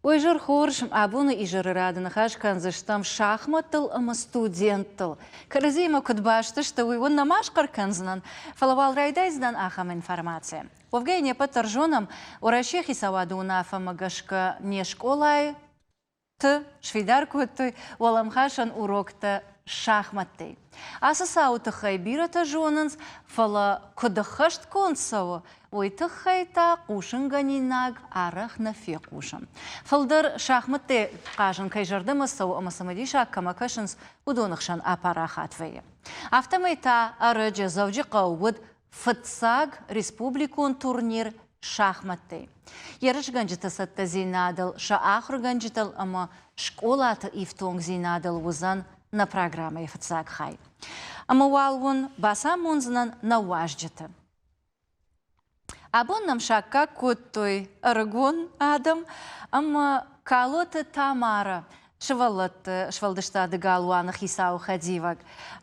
Уый зӕр хорз, абоны изӕры рады ныхас кӕндзыстӕм шахматтыл ӕмӕ студенттыл. Кӕрӕдзиимӕ куыд баст сты, уый уын нӕма схъӕр кӕндзынӕн, фӕлӕ уал райдайдзынӕн ахӕм информацийӕ. Уӕвгӕ не ппӕт дӕр зонӕм, Уӕрӕсейы хицауады уынаффӕмӕ гӕсгӕ не скъолайы ты сфидар кодтой уӕлӕмхасӕн уроктӕ шахматтӕй. Ацы цауы тыххӕй бирӕтӕ зонынц, фӕлӕ куыд ӕххӕстгонд цӕуы, уый тыххӕй та хъусынгӕнинаг арӕх нӕ фехъусӕм. Фылдӕр шахматтӕй хъазын кӕй зӕрдӕмӕ цӕуы ӕмӕ цымыдисаг кӕмӕ кӕсынц, уыдоны хсӕн апарахат вӕййы. Афтӕмӕй та ӕрӕджы Дзӕуджыхъӕуы уыд фыццаг республикон турнир шахматтӕй. Ерысгӕнджыты цӕттӕдзинадыл, сӕ ахуыргӕнджытыл ӕмӕ скъолаты ифтонгдзинадыл уыдзӕн нӕ программӕйы фыццаг хай. Ӕмӕ уал уын бацамондзынӕн нӕ уазджыты. Абон нӕм саккаг кодтой ӕрыгон адӕм ӕмӕ Калоты Тамара, сывӕллӕтты сфӕлдыстады галуаны хицауы хӕдивӕг,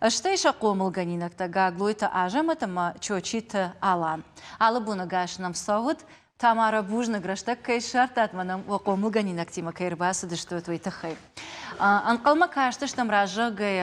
стӕй сӕ хъомылгӕнинӕгтӕ Гаглойты Азӕмӕт ӕмӕ Чочиты Алан. Алы боны гас нӕм цӕуыд. Тамара, бузныг, рӕстӕг кӕй ссардтат мӕнӕ уӕ хъомылгӕнинӕгтимӕ кӕй ӕрбацыдыстут, уый тыххӕй. Ӕнхъӕлмӕ кастыстӕм раззагӕй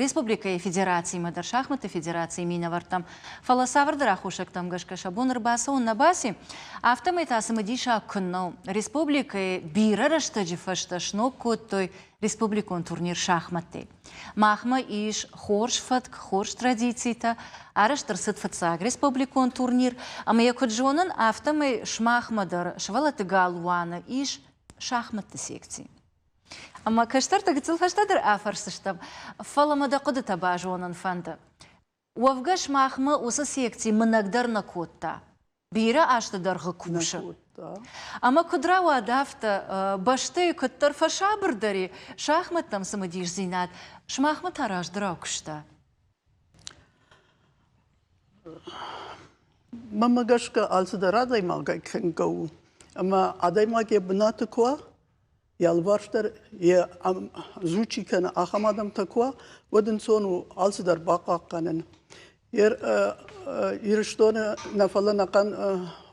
республикӕйы федерациимӕ дӕр, шахматты федерацийы минӕвӕрттӕм, фӕлӕ цавӕрдӕр аххосӕгтӕм гӕсгӕ сӕ бон ӕрбацӕуын нӕ баци. Афтӕмӕй та цымыдисаг куыннӕ у, республикӕйы бирӕ рӕстӕджы фӕстӕ сног кодтой республикон турнир шахматтӕй. Махмӕ ис хорз фӕтк, хорз традицитӕ, арӕзт ӕрцыд фыццаг республикон турнир, ӕмӕ йӕ куыд зонын, афтӕмӕй сымахмӕ дӕр сывӕллӕтты галуаны ис шахматты секци. Ӕмӕ кӕстӕртӕ гыццыл фӕстӕдӕр афӕрсдзыстӕм, фӕлӕ мӕ дӕ хъуыдытӕ базонын фӕнды. Уӕвгӕ сымахмӕ уыцы секци мынӕгдӕр нӕ кодта. Бирӕ азты дӕргъы кусы. Ӕмӕ куыд рауад афтӕ, бӕстӕйы куыддӕр фӕсабырдӕр и, шахмӕттӕм цымыдисдзинад сымахмӕ та раздӕрау куыста? Мӕнмӕ гӕсгӕ, алцыдӕр адӕймагӕй кӕнгӕ у. Ӕмӕ адӕймаг йӕ бынаты куы уа, йӕ алыварс дӕр йӕ зучи кӕнӕ ахӕм адӕмтӕ куы уа, уӕд ӕнцон у алцыдӕр бахъахъхъӕнын. Ирыстоны нӕ фӕлӕ ӕнӕхъӕн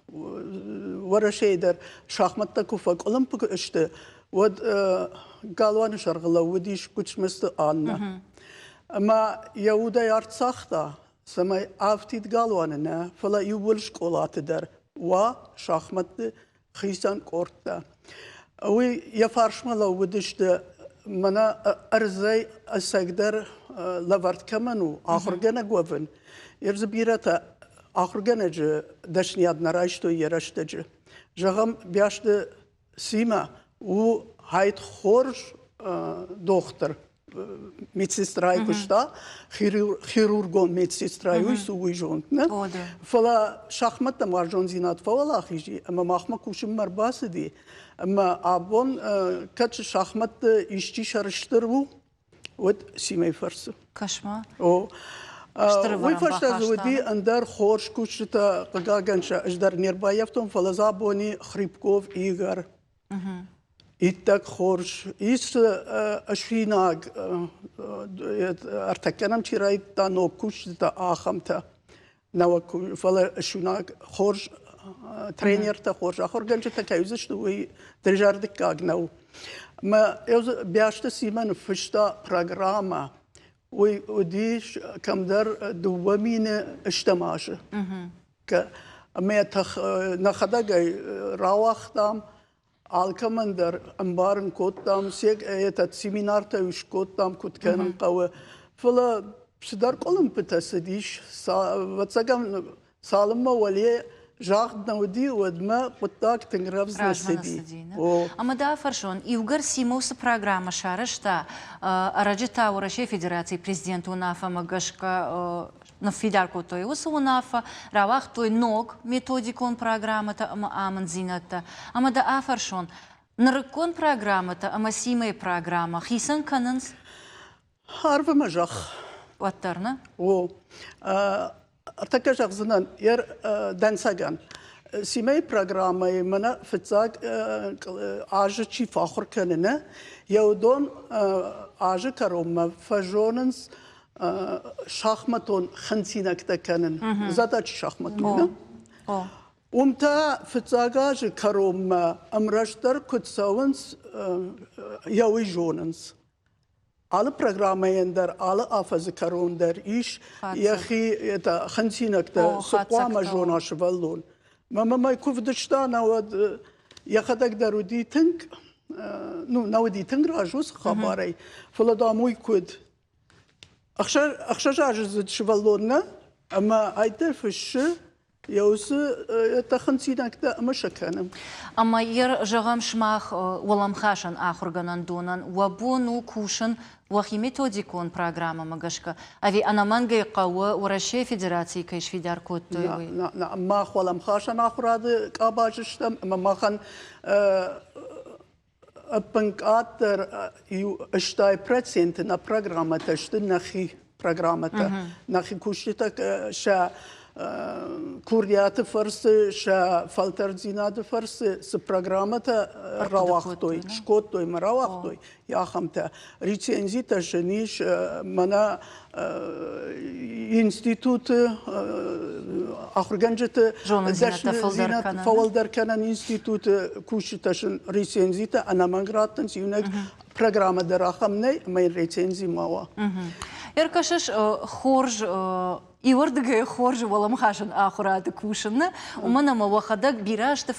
Уӕрӕсейы дӕр шахмӕттӕ куы фӕкъуылымпы сты, уӕд галуаны сӕргъы лӕууыдис Гуыцмӕзты Аннӕ. Ӕмӕ йӕ удӕй арт цагъта, цӕмӕй афтид галуаны нӕ, фӕлӕ иууыл скъолаты дӕр уа шахмӕтты хицӕн къордтӕ. Уый йӕ фарсмӕ лӕууыдысты мӕнӕ ӕрдзӕй ӕцӕгдӕр лӕвӕрд кӕмӕн у, ахуыргӕнӕг уӕвын. Йе дзы бирӕтӕ ахуыргӕнӕджы дӕсныйад нӕ райстой йӕ рӕстӕджы. Зӕгъӕм, Биасты Симӕ у хайд хорз дохтыр, медсестрайы куыста, хирургон медсестрайы, уый цы уый зонд, нӕ? Фӕлӕ шахмӕттӕм уарзондзинад фӕуӕлахиз и, ӕмӕ махмӕ кусынмӕ ӕрбацыди. Ӕмӕ абон кӕд шахмӕтты исчи сӕрыстыр у, уӕд Симӕйы фӕрцы. Кӕс-ма. О. Уый фӕстӕ дзы уыди ӕндӕр хорз кусджытӕ, хъыгагӕн сӕ ӕз дӕр не рбаййӕфтон, фӕлӕ дзы абони Хрипков Игорь, Иттӕг хорз. Ис ӕсфинаг, ӕртӕккӕ нӕм чи райдыдта ног кусджытӕ, ахӕмтӕ. Нӕуӕг, фӕлӕ ӕсфинаг хорз тренертӕ, хорз ахуыргӕнджытӕ кӕй уыдзысты, уый дызӕрдыггаг нӕу. Мӕ Бясты Симӕ ныффыста программӕ. Уый уыдис кӕмдӕр 2000 азы. Ӕмӕ нӕхӕдӕг ӕй рауагътам, алкӕмӕн дӕр ӕмбарын кодтам, этот семинартӕ скодтам, куыд кӕнын хъӕуы. Фӕлӕ цыдӕр къуылымпытӕ цыдис, ӕвӕццӕгӕн, цалынмӕ уӕле загъд нӕ уыди, уӕдмӕ хъуыддаг тынг рӕвдз нӕ цыди. Ӕмӕ дӕ афӕрсон, иугӕр Симӕ цы программӕ сарӕзта, ӕрӕджы та Уӕрӕсейы Федерацийы президенты уынаффӕмӕ гӕсгӕ ныффидар кодтой уыцы уынаффӕ, рауагътой ног методикон программӕтӕ ӕмӕ амынддзинӕдтӕ. Ӕмӕ дӕ афӕрсон, нырыккон программӕтӕ ӕмӕ Симӕйы программӕ хицӕн кӕнынц? Арв ӕмӕ зӕхх. Уӕддӕр нӕ? О. Ӕртӕккӕ зӕгъдзынӕн, йӕ дӕнцӕгӕн. Симӕйы программӕйы мӕнӕ фыццаг азы чи фӕахуыр кӕны, нӕ, йӕ уыдон азы кӕронмӕ фӕзонынц шахматон хынцинӕгтӕ кӕнын. Задачи шахматон, нӕ? Уым та фыццаг азы кӕронмӕ ӕмрӕстдӕр куыд цӕуынц, йӕ уый зонынц. Алы программӕйӕн дӕр, алы афӕдзы кӕрон дӕр ис йӕхи это, хынцинӕгтӕ, цы хъуамӕ зона сывӕллон. Мӕ мӕ куы вдыста, нӕ уӕд йӕхӕдӕг дӕр уыди тынг, ну, нӕ уыди тынг разы уыцы хабарӕй, фӕлӕ, дам, уый куыд? Ӕхсӕзаздзыд сывӕллон нӕ, ӕмӕ айдӕр фыссы йӕ уыцы тӕхындзинӕгтӕ ӕмӕ сӕ кӕны. Ӕмӕ йӕ, зӕгъӕм, сымах уӕлӕмхасӕн ахуыргӕнӕндонӕн уӕ бон у кусын уӕхи методикон программӕмӕ гӕсгӕ, ӕви ӕнӕмӕнгӕй хъӕуы Уӕрӕсейы Федерацийы кӕй сфидар кодтой, уый? Мах уӕлӕмхасӕн ахуырады къабазы стӕм ӕмӕ махӕн Ӕппынкъаддӕр иу 80% нӕ программӕтӕ сты нӕхи программӕтӕ. Нӕхи кусджытӕ сӕ курдиаты фӕрцы, сӕ фӕлтӕрддзинады фӕрцы цы программӕтӕ рауагътой, скодтой ӕмӕ рауагътой, ахӕмтӕ. Рецензитӕ сын ис мӕнӕ институты ахуыргӕнджыты дӕсныдзинад фӕуӕлдӕр кӕнӕн институты кусджытӕ сын рецензитӕ ӕнӕмӕнг раттынц, иунӕг программӕ дӕр ахӕм нӕй, ӕмӕ йын рецензи ма уа. Ӕркӕсыс хорз иуӕрдыгӕй хорз уӕлӕмхасӕн ахуырады кусыны, уымӕн ӕмӕ уӕхӕдӕг бирӕ азты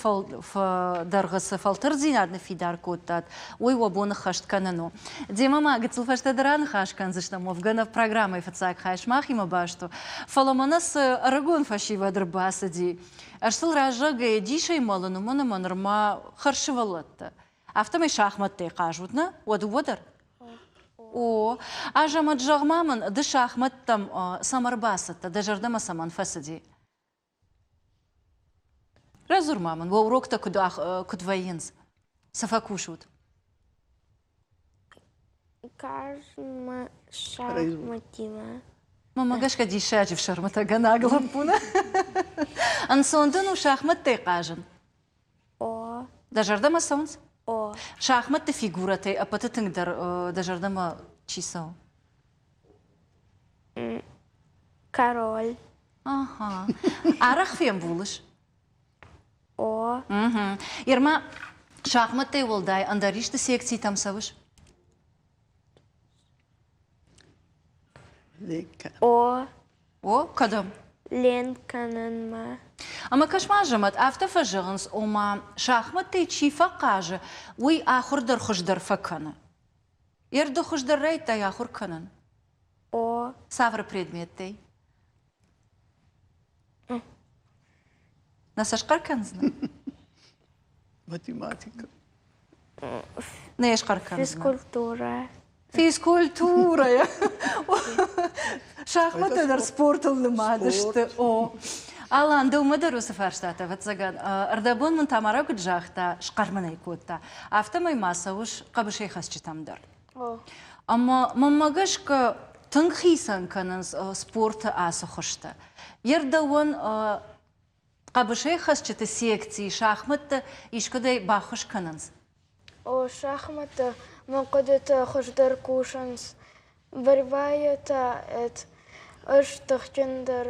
дӕргъы цы фӕлтӕрддзинад ныффидар кодтат, уый уӕ бон ӕххӕст кӕнын у. Демӕ ма гыццыл фӕстӕдӕр аныхас кӕндзыстӕм, уӕвгӕ нӕ программӕйы фыццаг хай сымахимӕ баст у. Фӕлӕ мӕнӕ цы ӕрыгон фӕсивӕд ӕрбацыди, ӕз сыл раззагӕй дисӕй мӕлын, уымӕн ӕмӕ нырма хӕрзсывӕллӕттӕ. Афтӕмӕй шахмӕттӕй хъазут, нӕ? Уӕ дыууӕ дӕр? О, Азӕмӕт, зӕгъ-ма мын, ды шахмӕттӕм цӕмӕ ӕрбацыдтӕ, дӕ зӕрдӕмӕ цӕмӕн фӕцыди? Радзур-ма мын, уӕ уроктӕ куыд, куыд вӕййынц? Цы фӕкусут? Карзмӕ шахматтимӕ. Мӕнмӕ гӕсгӕ диссаджы фсӕрмытӕгӕнаг лӕппу нӕ? Ӕнцон дын у шахмӕттӕй хъазын? О. Дӕ зӕрдӕмӕ цӕуынц? О. Шахмӕтты фигурӕтӕй ӕппӕты тынгдӕр дӕ зӕрдӕмӕ чи цӕуы? Король. Ага. Арӕх фембулыс? О. Угу. Ерма, шахмӕттӕй уӕлдай ӕндӕр исты секцитӕм цӕуыс? О. О, кӕдӕм? Ленк кӕнынмӕ. Ӕмӕ кӕс-ма, Азӕмӕт, афтӕ фӕзӕгъынц, ома шахмӕттӕй чи фӕхъазы, уый ахуыр дӕр хуыздӕр фӕкӕны. Ерды хуыздӕр райдтай ахуыр кӕнын? О. Цавӕр предметтӕй? Нӕ сӕ схъӕр кӕндзынӕ? Математика. Нӕ схъӕр кӕндзынӕ? Физкультурӕ. Физкультурӕ. Шахматтӕ дӕр спортыл нымад сты. О. Алан, дӕумӕ дӕр уыцы фарстатӕ, ӕвӕццӕгӕн, ӕрдӕбон мын Тамара куыд загъта, схъӕр мын ӕй кодта, афтӕмӕй ма цӕуыс хъӕбысӕйхӕцджытӕм дӕр. Ӕмӕ мӕнмӕ гӕсгӕ тынг хицӕн кӕнынц спорты ацы хуызтӕ. Йе рдӕуӕн хъӕбысӕйхӕцджыты секцийы шахмӕттӕ искуыдӕй баххуыс кӕнынц? О, шахмӕттӕ мӕ хъуыдыты хуыздӕр кусынц. Борьбайы та ӕз тыхджындӕр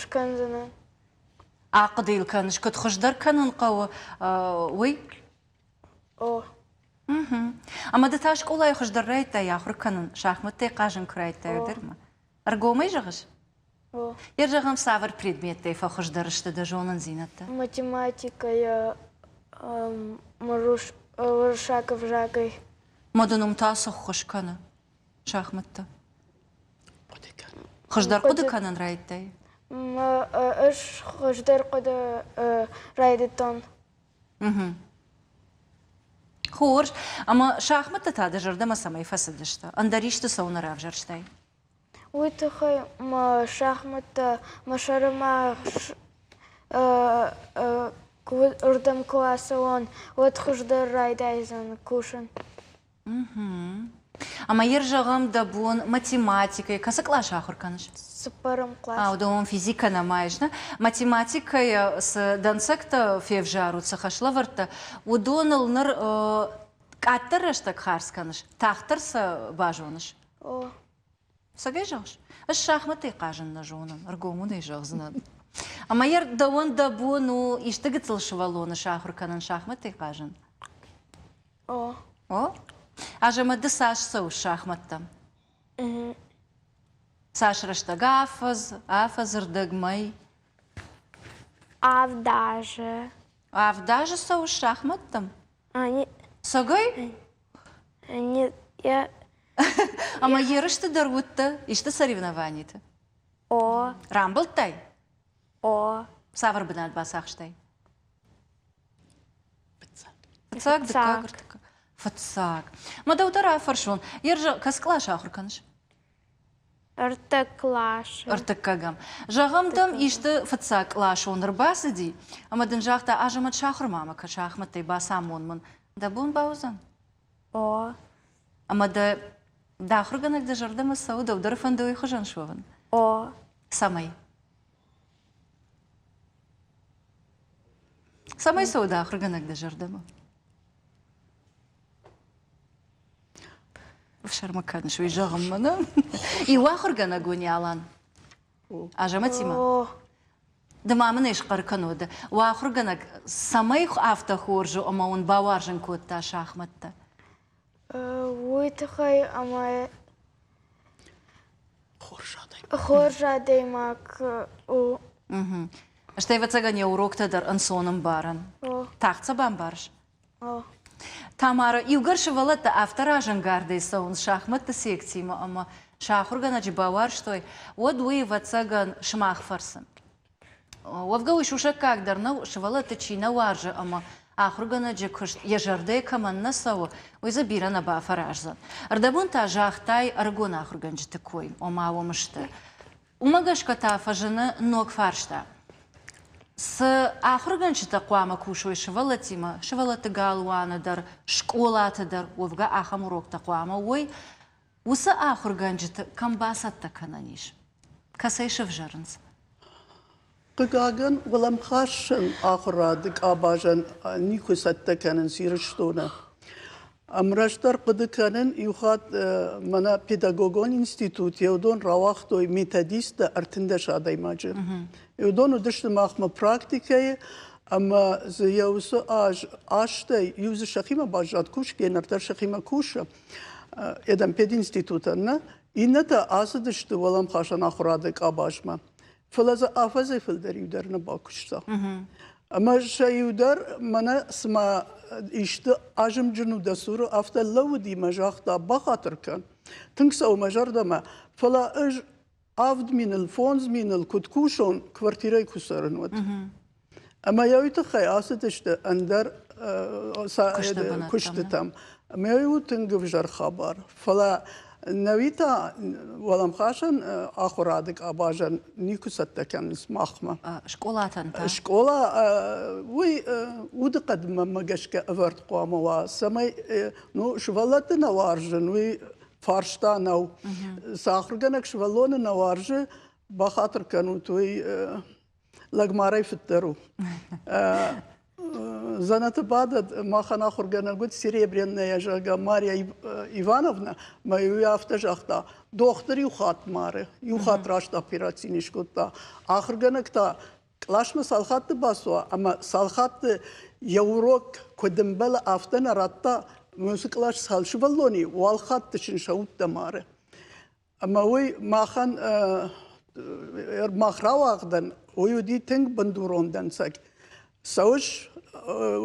скӕндзынӕн. Ахъуыды йыл кӕныс, куыд хуыздӕр кӕнын хъӕуы, уый? О. Ӕмӕ ды та скъолайы хуыздӕр райдыдтай ахуыр кӕнын, шахмӕттӕй хъазын куы райдыдтай, уӕддӕр ма? Ӕргомӕй зӕгъыс? О. Йе зӕгъӕм, цавӕр предметтӕй фӕхуыздӕр сты дӕ зонындзинӕдтӕ? Математикӕйӕ, уырыссаг ӕвзагӕй. Ма дын уым та цы ххуыс кӕны шахмӕттӕ? Хуыздӕр хъуыды кӕнын райдыдтай? Ӕз хуыздӕр хъуыды райдыдтон. Хорз. Ӕмӕ шахмӕттӕ та дӕ зӕрдӕмӕ цӕмӕй фӕцыдысты? Ӕндӕр исты цӕуылнӕ равзӕрстай? Уый тыххӕй мӕ шахмӕттӕ мӕ сӕрымагъз ырдӕм куы ацӕуон, уӕд хуыздӕр райдайдзӕн кусын. Ӕмӕ йер зӕгъӕм, дӕ бон математикӕйы кӕцы къласы ахуыр кӕныс? Цыппӕрӕм кълас. Ау, дӕуӕн физикӕ нӕма ис, нӕ? Математикӕйы цы дӕнцӕгтӕ февзарут, цы хӕслӕвӕрдтӕ, уыдоныл ныр къаддӕр рӕстӕг хардз кӕныс, тагъддӕр сӕ базоныс? О. Цӕгӕй зӕгъыс? Ӕз шахматтӕй хъазын нӕ зонын, ӕргом уын ӕй зӕгъдзынӕн. Ӕмӕ йӕ дӕуӕн дӕ бон у исты гыццыл сывӕллоны сахуыр кӕнын шахмӕттӕй хъазын? О. О? Азӕмӕт, ды цас цӕуыс шахмӕттӕм? Цас рӕстӕг? Афӕдз, афӕдзы рдӕг, мӕй? Авд азы. Авд азы цӕуыс шахмӕттӕм? Цӕгӕй? Ӕмӕ ерысты дӕр уыдтӕ исты соревнованиты? О. Рамбылдтай? О. Цавӕр бынат бацахстай? Фыццаг. Фыццаг, дыккаг, ӕртыккаг. Фыццаг. Мӕ дӕу дӕр афӕрсон. Ерза, кӕцы къласы ахуыр кӕныс? Ӕртыккаг къласы. Ӕртыккӕгӕм. Зӕгъӕм дӕм исты фыццаг къласон ӕрбацыди, ӕмӕ дын загъта, Азӕмӕт сахуыр ма мӕ кӕ шахмӕттӕй бацамон мын. Дӕ бон бауыдзӕн? О. Ӕмӕ дӕ дӕ ахуыргӕнӕг дӕ зӕрдӕмӕ цӕуы, дӕу дӕр фӕнды уый хуызӕн суӕвын? О. Цӕмӕй? Цӕмӕй цӕуы дӕ ахуыргӕнӕг дӕ зӕрдӕмӕ? Ӕфсӕрмы кӕныс уый зӕгъынмӕ, нӕ? Иу ахуыргӕнӕг уын Алан. Азӕмӕтимӕ? Ды ма мын ӕй схъӕр кӕнод. Уӕ ахуыргӕнӕг цӕмӕй афтӕ хорз у ӕмӕ уын бауарзын кодта шахмӕттӕ? Уый тыххӕй ӕмӕ хорз адӕймаг у. Стӕй, ӕвӕццӕгӕн, йӕ уроктӕ дӕр ӕнцон ӕмбарӕн. Тагъд сӕ бамбарыс? Тамара, иугӕр сывӕллӕттӕ афтӕ разӕнгардӕй цӕуынц шахмӕтты секцимӕ ӕмӕ сӕ ахуыргӕнӕджы бауарзтой, уӕд уый, ӕвӕццӕгӕн, сымах фӕрцы. Уӕвгӕ уый сусӕггаг дӕр нӕу, сывӕллӕтты чи нӕ уарзы ӕмӕ ахуыргӕнӕджы куыст йӕ зӕрдӕйы кӕмӕн нӕ цӕуы, уый дзы бирӕ нӕ бафӕраздзӕн. Ӕрдӕбон та загътай ӕрыгон ахуыргӕнджыты кой, ома уым сты. Уымӕ гӕсгӕ та фӕзыны ног фарста. Цы ахуыргӕнджытӕ хъуамӕ кусой сывӕллӕттимӕ, сывӕллӕтты галуаны дӕр, скъолаты дӕр, уӕвгӕ ахӕм уроктӕ хъуамӕ уой, уыцы ахуыргӕнджыты кӕм бацӕттӕ кӕнӕн ис? Кӕцӕй сӕвзӕрынц? Хъыгагӕн, уӕлӕмхасӕн ахуырады къабазӕн никуы цӕттӕ кӕнынц Ирыстоны. Ӕмрастдӕр хъуыды кӕнын, иухатт мӕнӕ педагогон институт уыдон рауагътой методисттӕ 13 адӕймаджы. Уыдон уыдысты махмӕ практикӕйы ӕмӕ дзы йӕ уыцы аз азтӕй иу дзы сӕхимӕ баззад кусгӕ, ныр дӕр сӕхимӕ кусы, пединститутӕн нӕ. Иннӕтӕ ацыдысты уӕлӕмхасӕн ахуырады къабазмӕ. Фӕлӕ дзы афӕдзӕй фылдӕр иу дӕр нӕ бакуыста. Ӕмӕ сӕ иу дӕр мӕнӕ цыма исты азымджын у дӕ цуры, афтӕ лӕууыди мӕ загъта, бахатыр кӕн, тынг цӕуы мӕ зӕрдӕмӕ, фӕлӕ ӕз 7000-ыл, 5000-ыл куыд кусон, квартирӕйы куы цӕрын, уӕд. Ӕмӕ йӕ уый тыххӕй ацыдысты ӕндӕр куыстытӕм. Ӕмӕ уый у тынг ӕвзӕр хабар. Фӕлӕ нӕуи та уӕлӕмхасӕн ахуырады къабазӕн никуы цӕттӕ кӕнынц махмӕ. Скъолатӕн та? Скъола уый удыхъӕдмӕ гӕсгӕ ӕвӕрд хъуамӕ уа, цӕмӕй ну, сывӕллӕтты нӕ уарзын, уый фарста нӕу. Цы ахуыргӕнӕг сывӕллоны нӕ уарзы, бахатыр кӕнут, уый лӕгмарӕй фыддӕр у. Дзӕнӕты бадӕд махӕн ахуыргӕнӕг уыд Серебряная, зӕгъгӕ, Мария Ивановна, мӕ уый афтӕ загъта, дохтыр иу хатт мары, иу хатт раст операци не скодта. Ахуыргӕнӕг та къласмӕ цал хатты бацуа ӕмӕ цал хатты йӕ урок куыд ӕмбӕлы, афтӕ нӕ радта, уыцы кълас цал сывӕллони, уал хатты сын сӕ удтӕ мары. Ӕмӕ уый махӕн мах рауагъдӕн уый уыди тынг бындурон дӕнцӕг. Цӕуыс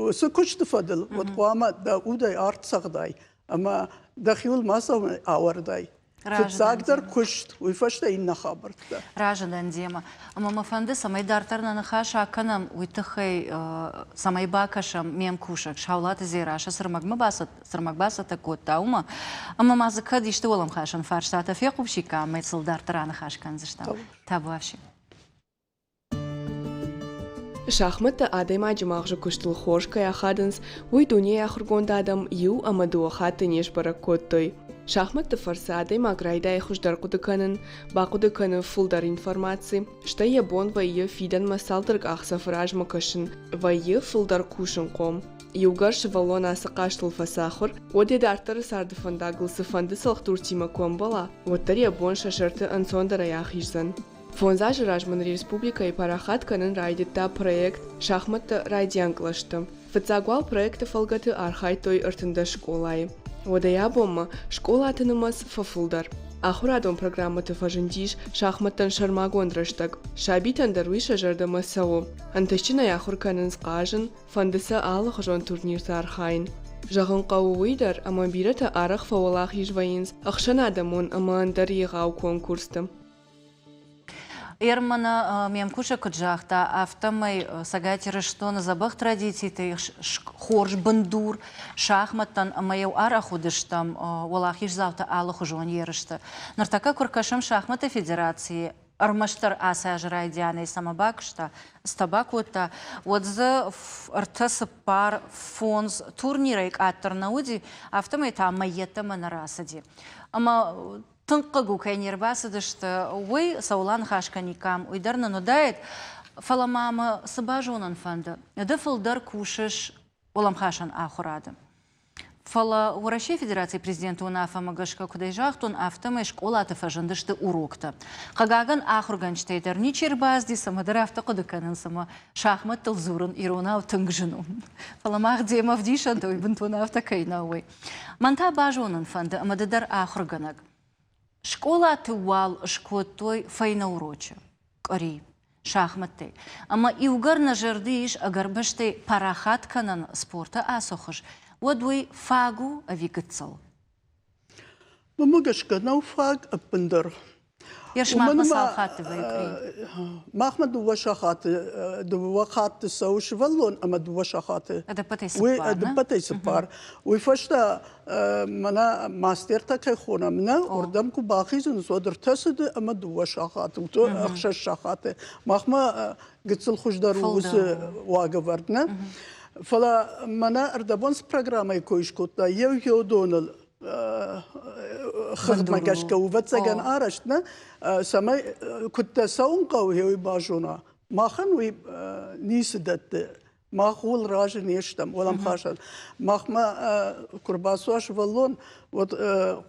уыцы куысты фӕдыл, уӕд хъуамӕ дӕ удӕй арт цӕгъдай ӕмӕ дӕхиуыл ма ауӕрдай. Фыццагдӕр куыст, уый фӕстӕ иннӕ хабӕрттӕ. Разы дӕн демӕ. Ӕмӕ мӕ фӕнды, цӕмӕй дарддӕр нӕ ныхас акӕнӕм, уый тыххӕй, цӕмӕй бакӕсӕм ме мкусӕг Саулаты Дзерассӕ цы рмӕг бацӕттӕ кодта, уымӕ. Ӕмӕ ма дзы кӕд исты уӕлӕмхасӕн фарстатӕ фехъусиккам, ӕмӕ сыл дарддӕр аныхас кӕндзыстӕм. Табуафси. Шахмӕттӕ адӕймаджы магъзы куыстыл хорз кӕй ахадынц, уый дунейы ахуыргонд адӕм иу ӕмӕ дыууӕ хатты не сбӕрӕг кодтой. Шахмӕтты фӕрцы адӕймаг райдайы хуыздӕр хъуыды кӕнын, бахъуыды кӕны фылдӕр информаци, стӕй йӕ бон вӕййы фидӕнмӕ цалдӕр къахдзӕфы размӕ кӕсын, вӕййы фылдӕр кусынхъом. Иугӕр сывӕллон ацы хъазтыл фӕцахуыр, уӕд йӕ дарддӕры царды фӕндагыл цыфӕнды цӕлхдуртимӕ куы ӕмбӕла, уӕддӕр йӕ бон сӕ сӕрты ӕнцондӕрӕй ахиздзӕн. Фондз азы размӕ нӕ республикӕйы парахат кӕнын райдыдта проект «Шахмӕтты райдиан кълӕсты». Фыццаг уал проекты фӕлгӕты архайдтой 13 скъолайы. Уӕдӕй абонмӕ скъолаты нымӕц фӕфылдӕр. Ахуырадон программӕты фӕзындис шахмӕттӕн сӕрмагонд рӕстӕг. Сабитӕн дӕр уый сӕ зӕрдӕмӕ цӕуы. Ӕнтыстджынӕй ахуыр кӕнынц хъазын, фӕнды сӕ алыхуызон турнирты архайын. Зӕгъын хъӕуы уый дӕр, ӕмӕ бирӕтӕ арӕх фӕуӕлахиз вӕййынц ӕхсӕнадӕмон ӕмӕ ӕндӕр егъау конкурсты. Ерманы ме мкусӕг куыд загъта, афтӕмӕй Цӕгат Ирыстоны дзӕбӕх традицитӕ хорз бындур шахмӕттӕн ӕмӕ-иу арӕх уыдыстӕм уӕлахиздзаутӕ алыхуызон ерысты. Ныртӕккӕ куы ркӕсӕм шахмӕтты федерацийы ӕрмӕстдӕр ацы азы райдианӕй цӕмӕ бакуыста, цытӕ бакодта, уӕд дзы ӕртӕ, цыппар, фондз турнирӕй къаддӕр нӕ уыди, афтӕмӕй та мӕй йеддӕмӕ нӕ рацыди. Ӕмӕ тынг хъыг у, кӕй не рбацыдысты, уый, цӕуыл аныхас кӕниккам, уый дӕр нын уыдаид. Фӕлӕ ма мӕ цы базонын фӕнды, ды фылдӕр кусыс уӕлӕмхасӕн ахуырады. Фӕлӕ Уӕрӕсейы Федерацийы президенты уынаффӕмӕ гӕсгӕ, куыд ӕй загътон, афтӕмӕй скъолаты фӕзындысты уроктӕ. Хъыгагӕн, ахуыргӕнджытӕй дӕр ничи ӕрбацыди, цӕмӕдӕр афтӕ хъуыды кӕнынц, ӕмӕ шахмӕттыл дзурын иронау тынг зын у. Фӕлӕ мах демӕ ӕвдисӕнтӕ уый бынтон афтӕ кӕй нӕу, уый. Мӕн та базонын фӕнды, ӕмӕ ды дӕр ахуыргӕнӕг. Скъолаты уал скодтой фӕйнӕ урочы къуыри шахмӕттӕй. Ӕмӕ иугӕр нӕ зӕрды ис ӕгӕрбӕстӕй парахат кӕнын спорты ацы хуыз, уӕд уый фаг у ӕви гыццыл? Мӕнмӕ гӕсгӕ нӕу фаг ӕппындӕр. Йӕ сымахмӕ цал хатты вӕййы къуыри? Махмӕ дыууӕ сахаты, дыууӕ хатты цӕуы сывӕллон ӕмӕ дыууӕ сахаты. Ӕдӕппӕтӕй цыппар, Уый ӕдӕппӕтӕй цыппар. Уый фӕстӕ мӕнӕ мастертӕ кӕй хонӕм, нӕ, уырдӕм куы бахизынц, уӕд ӕртӕ цыды ӕмӕ дыууӕ сахаты, ӕхсӕз сахаты. Махмӕ гыццыл хуыздӕр у уыцы уагӕвӕрд, нӕ? Фӕлӕ мӕнӕ ӕрдӕбон цы программӕйы кой скодта, еу еудоныл хыгъдмӕ гӕсгӕ ӕвӕццӕгӕн арӕзт, нӕ, цӕмӕй куыдтӕ цӕуын хъӕуы, уый базона. Махӕн уый ницы дӕтты. Мах ууыл разы не стӕм, уӕлӕмхасӕн. Махмӕ куы рбацуа сывӕллон, уӕд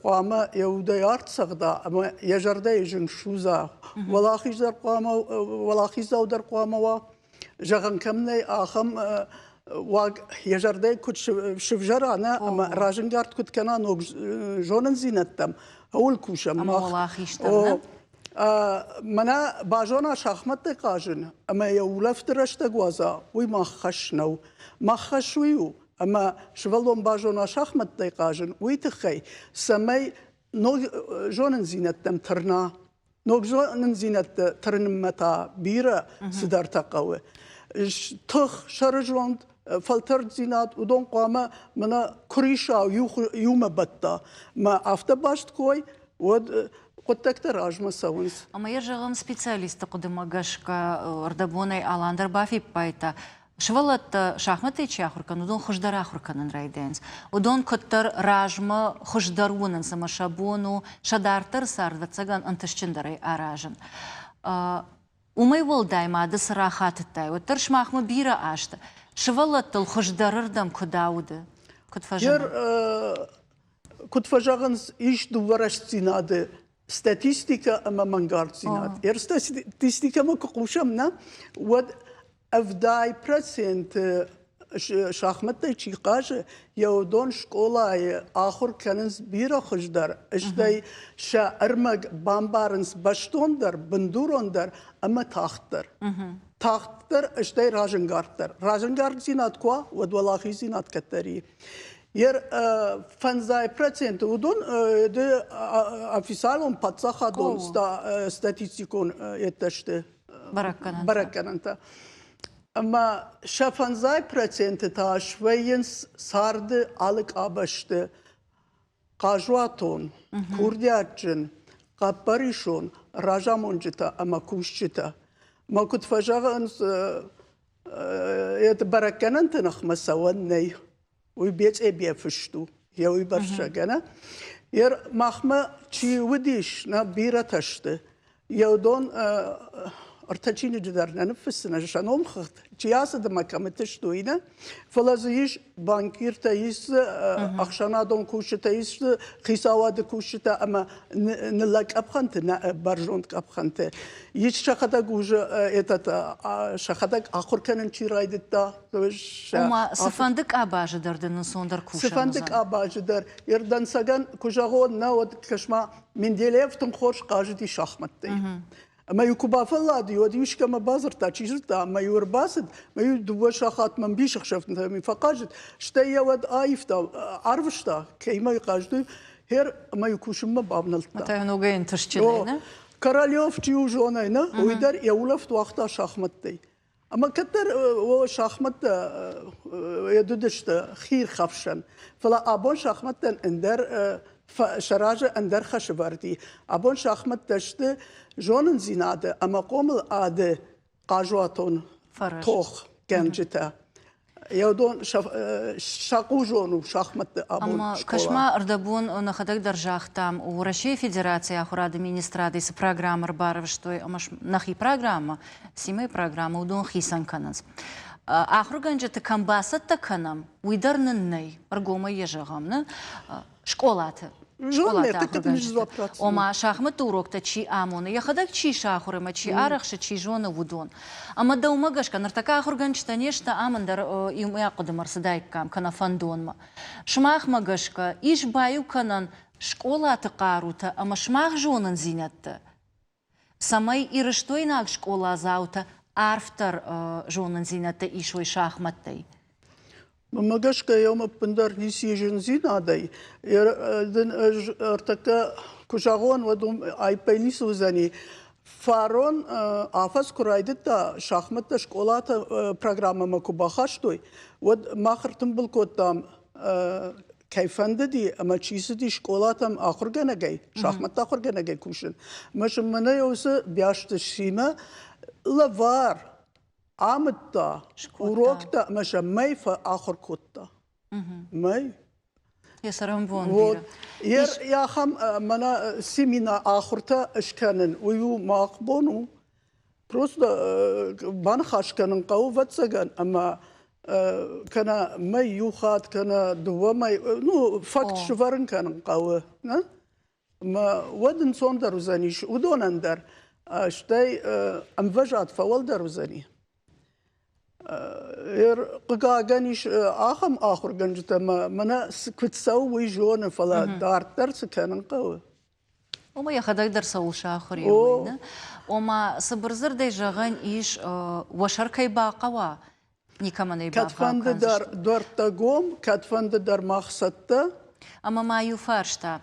хъуамӕ йӕ удӕй арт цӕгъда ӕмӕ йӕ зӕрдӕйы зынг судза. Уӕлахиздӕр хъуамӕ, уӕлахиздзау дӕр хъуамӕ уа. Зӕгъӕн кӕм нӕй, ахӕм уаг йӕ зӕрдӕйы куыд сывзӕра, нӕ, ӕмӕ разӕнгард куыд кӕна ног зонындзинӕдтӕм, ууыл кусӕм мах. Уӕлахизтӕм, нӕ? Мӕнӕ базона шахмӕттӕй хъазын ӕмӕ йӕ улӕфты рӕстӕг уадза, уый мах хӕс нӕу. Мах хӕс уый у, ӕмӕ сывӕллон базона шахмӕттӕй хъазын, уый тыххӕй, цӕмӕй ног зонындзинӕдтӕм тырна. Ног зонындзинӕдтӕ тырнынмӕ та бирӕ цыдӕртӕ хъӕуы. Тых, сӕрызонд, фӕлтӕрддзинад, уыдон хъуамӕ мӕнӕ куырисау иумӕ бӕтта. Мӕ афтӕ баст кой, уӕд хъуыддӕгтӕ размӕ цӕуынц. Ӕмӕ йӕ зӕгъӕм, специалистты хъуыдымӕ гӕсгӕ ӕрдӕбонӕй Алан дӕр бафиппайдта, сывӕллӕттӕ шахмӕттӕй чи ахуыр кӕны, уыдон хуыздӕр ахуыр кӕнын райдайынц. Уыдон куыддӕр размӕ хуыздӕр уынынц ӕмӕ сӕ бон у сӕ дарддӕры цард, ӕвӕццӕгӕн, ӕнтыстджындӕрӕй аразын. Уымӕй уӕлдай ма ды цы рахатыдтай, уӕддӕр сымахмӕ бирӕ азты сывӕллӕттыл хуыздӕрырдӕм куыд ауды, куыд фӕзыны? Куыд фӕзӕгъынц, ис дыууӕ рӕстдзинады статистикӕ ӕмӕ мӕнгарддзинад. Йӕ статистикӕмӕ куы хъусӕм, нӕ, уӕд 70 проценты шахмӕттӕй чи хъазы, йӕ уыдон скъолайы ахуыр кӕнынц бирӕ хуыздӕр, стӕй сӕ ӕрмӕг бамбарынц бӕстондӕр, бындурондӕр ӕмӕ тагъддӕр. Тагъддӕр, стӕй разӕнгарддӕр. Разӕнгарддзинад куы уа, уӕд уӕлахиздзинад кӕддӕр и. Ер 50 проценты уыдон ды официалон паддзахадон статистикон еттӕ сты бӕрӕггӕнӕнтӕ. Ӕмӕ сӕ 50 проценты та свӕййынц царды алы къабӕзты хъазуатон, курдиатджын, хъӕппӕрисон разамонджытӕ ӕмӕ кусджытӕ. Мӕ куыд фӕзӕгъынц, бӕрӕггӕнӕнты ныхмӕ цӕуӕн нӕй. Уый бецъебе фыст у, йӕ уый бӕрцӕгӕнӕ. Ер махмӕ чи уыдис, нӕ бирӕтӕ сты. Йӕ уыдон. Ӕртӕ чиныджы дӕр нӕ ныффыссынӕ сӕ номхыгъд, чи ацыд ӕмӕ кӕмыты сты, уый нӕ. Фӕлӕ дзы ис банкиртӕ, ис ӕхсӕнадон кусджытӕ, ис хицауады кусджытӕ ӕмӕ ныллӕг къӕпхӕнты, нӕ бӕрзонд къӕпхӕнты. Ис сӕхӕдӕг уже этот сӕхӕдӕг ахуыр кӕнын чи райдыдта. Ома цыфӕнды къабазы дӕр дын ӕнцондӕр кусӕн Цыфӕнды къабазы дӕр. Дӕнцӕгӕн куы зӕгъон, нӕ, уӕд кӕс-ма, Менделеев тынг хорз хъазыди шахмӕттӕй. Ӕмӕ-иу куы бафӕллади, уӕд-иу искӕмӕ бадзырдта, чи зыдта, ӕмӕ-иу ӕрбацыд, ӕмӕ-иу дыууӕ сахатмӕ ӕмбисӕхсӕвтӕм фӕхъазыд, стӕй йӕ уӕд аивта, арвыста, кӕимӕ хъазыд, хер ӕмӕ-иу кусынмӕ бавнӕлдта. Та ногӕй ӕнтыстджынӕй, нӕ? Королев чи у зонай, нӕ? Уый дӕр йӕ улӕфт уагъта шахмӕттӕй. Ӕмӕ кӕддӕр шахмӕттӕ уыдысты хиирхӕфсӕн, фӕлӕ абон шахмӕттӕн ӕндӕр сӕ разы ӕндӕр хӕсывӕрд и. Абон шахмӕттӕ сты зонындзинады ӕмӕ хъомылады хъазуатон тохгӕнджытӕ. Уыдон сӕ хъузон у шахмӕтты абон Ӕмӕ кӕс-ма, ӕрдӕбон нӕхӕдӕг дӕр загътам, Уӕрӕсейы Федерацийы ахуырады министрадӕй цы программӕ ӕрбарвыстой ӕмӕ нӕхи программӕ, СИМӕйы программӕ, уыдон хицӕн кӕнынц. Ахуыргӕнджыты кӕм бацӕттӕ кӕнӕм, уый дӕр нын нӕй, ӕргомӕй йӕ зӕгъӕм, нӕ? Скъолаты. Скъолаты ахуыргӕнджыты. Ома, шахматты уроктӕ чи амоны, йӕхӕдӕг чи сахуыр ӕмӕ чи арӕхсы, чи зоны, уыдон. Ӕмӕ дӕумӕ гӕсгӕ, ныртӕккӕ ахуыргӕнджытӕ не сты, ам ӕндӕр иумӕйаг хъуыдымӕ ӕрцыдаиккам кӕнӕ фӕндонмӕ. Сымахмӕ гӕсгӕ, ис баиу кӕнӕн скъолаты хъарутӕ ӕмӕ сымах зонындзинӕдтӕ, цӕмӕй ирыстойнаг скъоладзаутӕ арфдӕр зонындзинӕдтӕ исой шахмӕттӕй? Мӕнмӕ гӕсгӕ йӕм ӕппындӕр ницы зындзинадӕй. Дын ӕз ӕртӕккӕ куы зӕгъон, уӕд уым аиппӕй ницы уыдзӕни. Фарон афӕдз куы райдыдта, шахмӕттӕ скъолаты программӕмӕ куы бахастой, уӕд мах ӕртымбыл кодтам кӕй фӕндыди ӕмӕ чи цыди скъолатӕм ахуыргӕнӕгӕй, шахмӕтты ахуыргӕнӕгӕй кусын. Мӕ мӕнӕ уыцы Бясты Симӕ лӕвар амыдта уроктӕ ӕмӕ сӕ мӕй фӕахуыр кодта. Мӕй. Йӕ цӕрӕнбон бирӕ. Ахӕм мӕнӕ семинар ахуыртӕ скӕнын, уый у мах бон у. Просто баныхас кӕнын хъӕуы, ӕвӕццӕгӕн, ӕмӕ кӕнӕ мӕй иу хатт, кӕнӕ дыууӕ мӕй, ну, факт сывӕрын кӕнын хъӕуы. Нӕ? Ӕмӕ уӕд ӕнцондӕр уыдзӕнис уыдонӕн дӕр, стӕй ӕмвӕзад фӕуӕлдӕр уыдзӕни. Хъыгагӕн ис ахӕм ахуыргӕнджытӕ, ӕмӕ мӕнӕ куыд цӕуы, уый зоны, фӕлӕ дарддӕр цы кӕнын хъӕуы? Ома йӕхӕдӕг дӕр цӕуыл сахуыр и, уый, нӕ? Ома, цыбыр дзырдӕй зӕгъӕн ис, уӕ сӕр кӕй бахъӕуа, никӕмӕн ӕй бавгъау Кӕдфӕнды дӕр дуӕрттӕ гом, кӕдфӕнды дӕр мах цӕттӕ. Ӕмӕ ма иу фарста.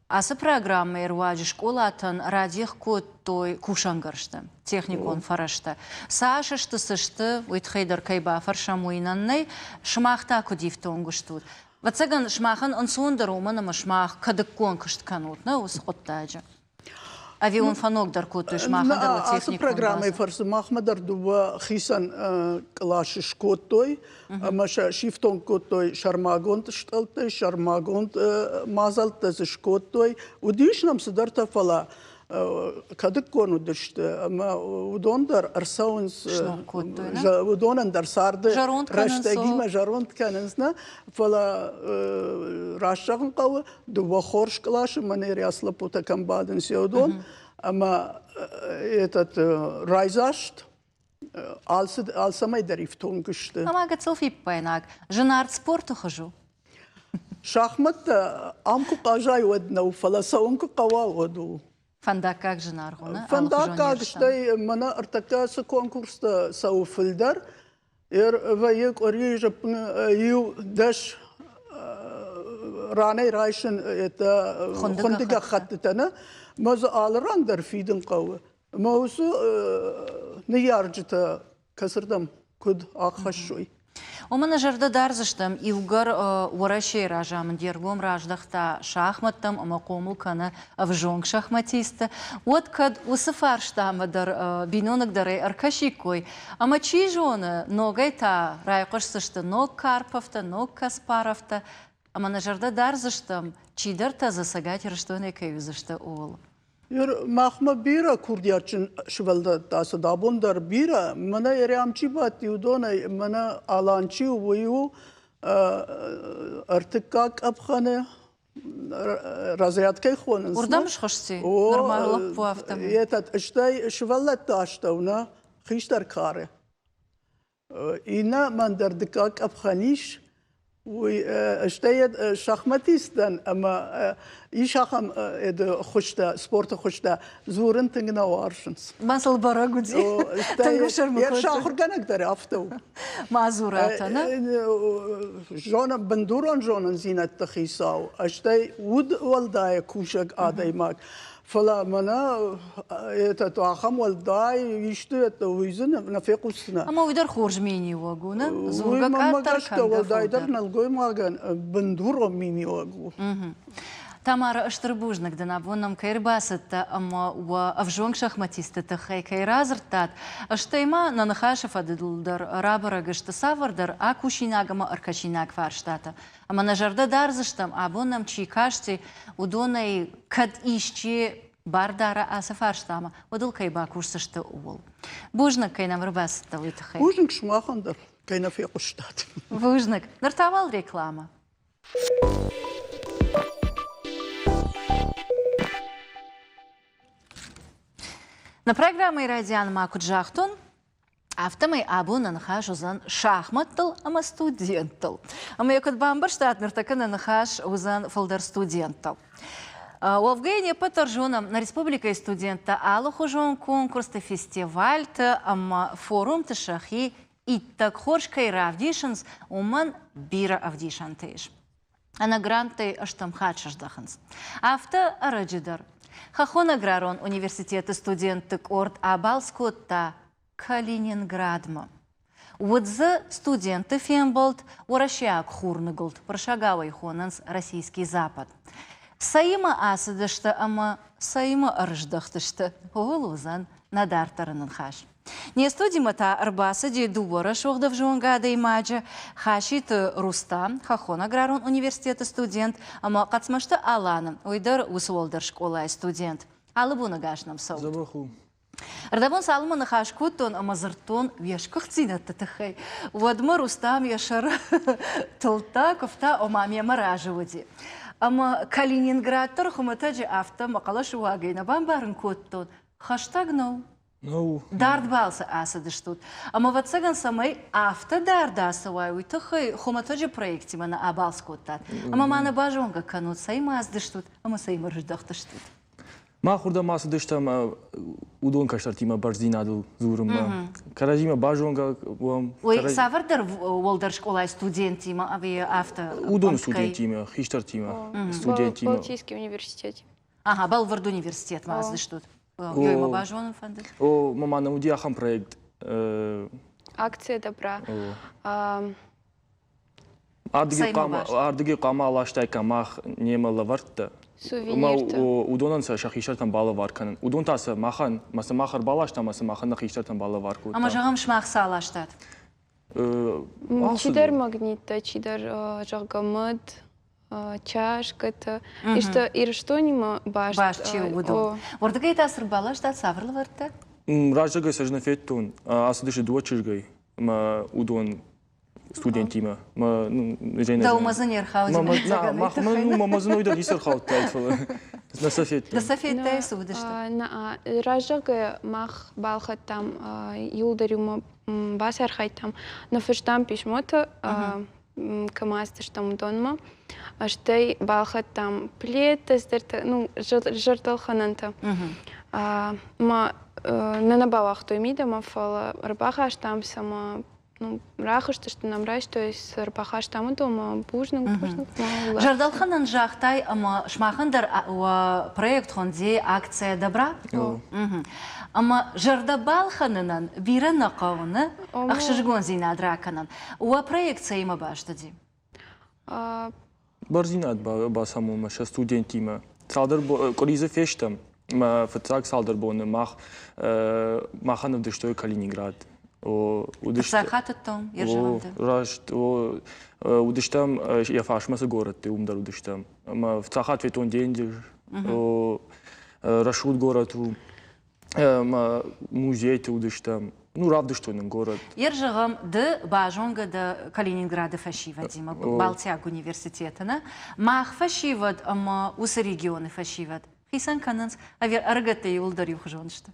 Ацы программӕйы руаджы скъолатӕн радих кодтой кусӕнгӕрзтӕ, техникон фӕрӕзтӕ. Цас сты, цы сты, уый тыххӕй дӕр кӕй бафӕрсӕм, уый нӕн нӕй. Сымах та куыд ифтонг стут? Ӕвӕццӕгӕн, сымахӕн ӕнцондӕр уымӕн ӕмӕ сымах кӕдыккон куыст кӕнут, нӕ, уыцы хъуыддаджы. Ӕви уын фӕногдӕр кодтой сымахӕн дӕр уӕ техникон Ацы программӕйы фӕрцы махмӕ дӕр дыууӕ хицӕн къласы скодтой ӕмӕ сӕ сифтонг кодтой сӕрмагонд стъӕлттӕй, сӕрмагонд мадзӕлттӕ дзы скодтой. Уыдис нӕм цыдӕртӕ, фӕлӕ кӕдыккон уыдысты ӕмӕ уыдон дӕр ӕрцӕуынц уыдонӕн дӕр царды рӕстӕгимӕ зӕронд кӕнынц нӕ фӕлӕ раст зӕгъын хъӕуы дыууӕ хорз къласы мӕнӕ лӕппутӕ кӕм бадынц уыдон ӕмӕ этот райдзаст алцӕмӕй дӕр ифтонг сты. Ӕмӕ гыццыл фиппаинаг, зынаргъ спорты хуыз у. Шахмӕттӕ ам куы хъазай, уӕд нӕу, фӕлӕ цӕуын куы хъӕуа, уӕд у. Фӕндаггаг зынаргъ у, нӕ? Фӕндаггаг, стӕй мӕнӕ ӕртӕккӕ цы конкурстӕ цӕуы фылдӕр, вӕййы къуырийы иу дӕс ранӕй райсын это хуынды гӕххӕттытӕ, нӕ? Мӕ дзы алы ран дӕр фидын хъӕуы. Ӕмӕ уыцы ныййарджытӕ кӕцырдӕм куыд аххӕссой? Уымӕн нӕ зӕрдӕ дардзыстӕм, иугӕр Уӕрӕсейы разамынд йе ргом раздӕхта шахмӕттӕм ӕмӕ хъомыл кӕны ӕвзонг шахматистты, уӕд кӕд уыцы фарстамӕ дӕр биноныгдӕрӕй ӕркӕсиккой, ӕмӕ чи зоны, ногӕй та райхъуысдзысты ног Карповтӕ, ног Каспаровтӕ, ӕмӕ нӕ зӕрдӕ дардзыстӕм, чидӕртӕ дзы Цӕгат Ирыстонӕй кӕй уыдзысты, ууыл. Махмӕ бирӕ курдиатджын сывӕллӕттӕ цыд, абон дӕр бирӕ. Мӕнӕ Ерем чи бадти, уыдонӕй мӕнӕ Алан чи у, уый у ӕртыккаг къӕпхӕны разряд кӕй хонынц. Уырдӕм схызти? Нырма лӕппу афтӕмӕй. Этот, стӕй сывӕллӕтты астӕу нӕ хистӕр кары. Иннӕ мӕн дӕр дыккаг къӕпхӕн ис, уый стӕй шахматист дӕн ӕмӕ ис ахӕм хуызтӕ, спорты хуызтӕ, дзурын тынг нӕ уарзынц. Мӕ сыл бӕрӕг уыди. Тынг ӕфсӕрмы кодтой. Ахуыргӕнӕг дӕр афтӕ у. Ма дзурата, нӕ? Зона, бындурон зонындзинӕдты хицау, стӕй уд уӕлдай кусӕг адӕймаг. Фӕлӕ мӕнӕ этот ахӕм уӕлдай исты уый дзы нӕ фехъусдзынӕ. Ӕмӕ уый дӕр хорз миниуӕг у, нӕ? Дзургӕ къаддӕр кӕнгӕ уӕлдайдӕр нӕлгоймагӕн бындурон миниуӕг у. Тамара, стыр бузныг дын, абон нӕм кӕй ӕрбацыдтӕ ӕмӕ уӕ ӕвзонг шахматисты тыххӕй кӕй радзырдтат, стӕй ма нӕ ныхасы фӕдыл дӕр рабӕрӕг сты цавӕрдӕр акусинаг ӕмӕ ӕркӕсинаг фарстатӕ. Ӕмӕ нӕ зӕрдӕ дардзыстӕм, абон нӕм чи касти, уыдонӕй кӕд исчи бар дара ацы фарстамӕ, уӕд ыл кӕй бакусдзысты, ууыл. Бузныг, кӕй нӕм ӕрбацыдтӕ, уый тыххӕй. Бузныг сымахӕн дӕр, кӕй нӕ фехъуыстат. Бузныг. Ныр та уал рекламӕ. Нӕ программӕйы райдиан ма куыд загътон, Афтӕмӕй абон нӕ ныхас уыдзӕн шахмӕттыл ӕмӕ студенттыл. Ӕмӕ йӕ куыд бамбӕрстат, ныртӕккӕ нӕ ныхас уыдзӕн фылдӕр студенттыл. Уӕвгӕ не ппӕт дӕр зонӕм, нӕ республикӕйы студенттӕ алыхуызон конкурсты, фестивальты ӕмӕ форумты сӕхи иттӕг хорз кӕй равдисынц, уымӕн бирӕ ӕвдисӕнтӕ ис. Ӕнӕ гранттӕй стӕм хатт сыздӕхынц. Афтӕ ӕрӕджы дӕр. Хӕххон аграрон университеты студентты къорд абалц кодта Калининградмӕ. Уыд дзы студентты фембӕлд уӕрӕсейаг хурныгуылд, уырыссагау ӕй хонынц Российский Запад. Цӕимӕ ацыдысты ӕмӕ цӕимӕ ӕрыздӕхтысты, ууыл уыдзӕн нӕ дарддӕры ныхас. Не студимӕ та ӕрбацыди дыууӕ рӕсугъд ӕвзонг адӕймаджы Хаситы Рустам, Хӕххон аграрон университеты студент, ӕмӕ Хъӕцмӕзты Аланы, уый дӕр уыцы уӕлдӕр скъолайы студент. Алы боны гас нӕм цӕут. Дзӕбӕх у. Ӕрдӕбон цалынмӕ ныхас кодтон ӕмӕ дзырдтон уе сгуыхтдзинӕдты тыххӕй, уӕдмӕ Рустам йӕ сӕр тылдта, куывта, ома мемӕ разы уыди. Ӕмӕ Калининград дӕр хуымӕтӕджы афтӕ мӕ хъӕлӕсы уагӕй нӕ бамбарын кодтон, хӕстӕг нӕу. Ну, Дард балцы ацыдыстут. Ӕмӕ, ӕвӕццӕгӕн, цӕмӕй афтӕ дард ацӕуай, уый тыххӕй хуымӕтӕджы проектимӕ нӕ абалц кодтат. Ӕмӕ ма нӕ базонгӕ кӕнут, цӕимӕ ацыдыстут ӕмӕ цӕимӕ рыздӕхтыстут. Мах уырдӕм ацыдыстӕм уыдон кӕстӕртимӕ бӕрздзинадыл дзурынмӕ. Кӕрӕдзимӕ базонгӕ уӕм. Ой, цавӕрдӕр уӕлдӕр скъолайы студенттимӕ ӕви афтӕ? Уыдон студенттимӕ, хистӕртимӕ, студенттимӕ. Балтийский университете. Ага, бӕлвырд университетмӕ ацыдыстут. Ёй, базонын фӕндыд? О, мама, нӕ уыди ахӕм проект. Акция добра. Ардыгӕй хъуамӕ аластаиккам мах немӕ лӕвӕрттӕ. Сувениртӕ. Уыдонӕн сӕ сӕ хистӕртӕн балӕвар кӕнын. Уыдон та сӕ махӕн, мӕ сӕ мах ӕрбаластам, ӕмӕ сӕ махӕн нӕ хистӕртӕн балӕвар кодтам. Ӕмӕ зӕгъӕм, сымах цы аластат? Чидӕр магниттӕ, чидӕр, зӕгъгӕ, мыд, чашкӕтӕ. Исты Ирыстонимӕ баст. Баст чи у, уыдон. Уырдыгӕй та цы рбаластат, цавӕр лӕвӕрттӕ? Раздӕргӕй сӕ ӕз нӕ федтон. Ацыдысты дыууӕ чызгӕй ӕмӕ уыдон студентимӕ. Дӕумӕ дзы не рхауди? Мӕ дзы ной дӕр ницы ӕрхаудтаид, фӕлӕ нӕ сӕ федтон. Нӕ сӕ федтай, цы уыдысты? Раздӕргӕ мах балхӕдтам иуылдӕр иумӕ бацархайдтам, ныффыстам писмотӕ кӕмӕ ацыдыстӕм, уыдонмӕ. Стӕй балхӕдтам пледтӕ, цыдӕртӕ, ну, зӕрдӕлхӕнӕнтӕ. Мӕ нӕ нӕ бауагътой мидӕмӕ, фӕлӕ ӕрбахастам сӕ ӕмӕ ну, рахызтысты нӕм, райстой, цы ӕрбахастам, уыдонмӕ бузныг, бузныг. Зӕрдӕлхӕнӕн загътай ӕмӕ сымахӕн дӕр уӕ проект хуынди акция добра. Ӕмӕ зӕрдӕ балхӕнынӕн бирӕ нӕ хъӕуы, нӕ? Ӕхсызгондзинад ракӕнын. Уӕ проект цӕимӕ баст уыди? Бӕрдзинад бацамонмӕ сӕ студенттимӕ. Цалдӕр къуыри дзы фестӕм. Мӕ фыццаг цалдӕр боны мах махӕн ӕвдыстой Калининград. Фыццаг хатт уыдтон Ерзӕвӕнты? Раст. Уыдыстӕм йӕ фарсмӕ цы горӕтты, уым дӕр уыдыстӕм. Ӕмӕ фыццаг хатт федтон денджыз. Рӕсугъд горӕт у. Ӕмӕ музейты уыдыстӕм. Ну, равдыстой нын горӕт. Ер зӕгъӕм, ды базонгӕ дӕ Калининграды фӕсивӕдимӕ, Балтиаг университеты, нӕ? Мах фӕсивӕд ӕмӕ уыцы регионы фӕсивӕд хицӕн кӕнынц, ӕви ӕрыгӕттӕ иууылдӕр иухуызон сты?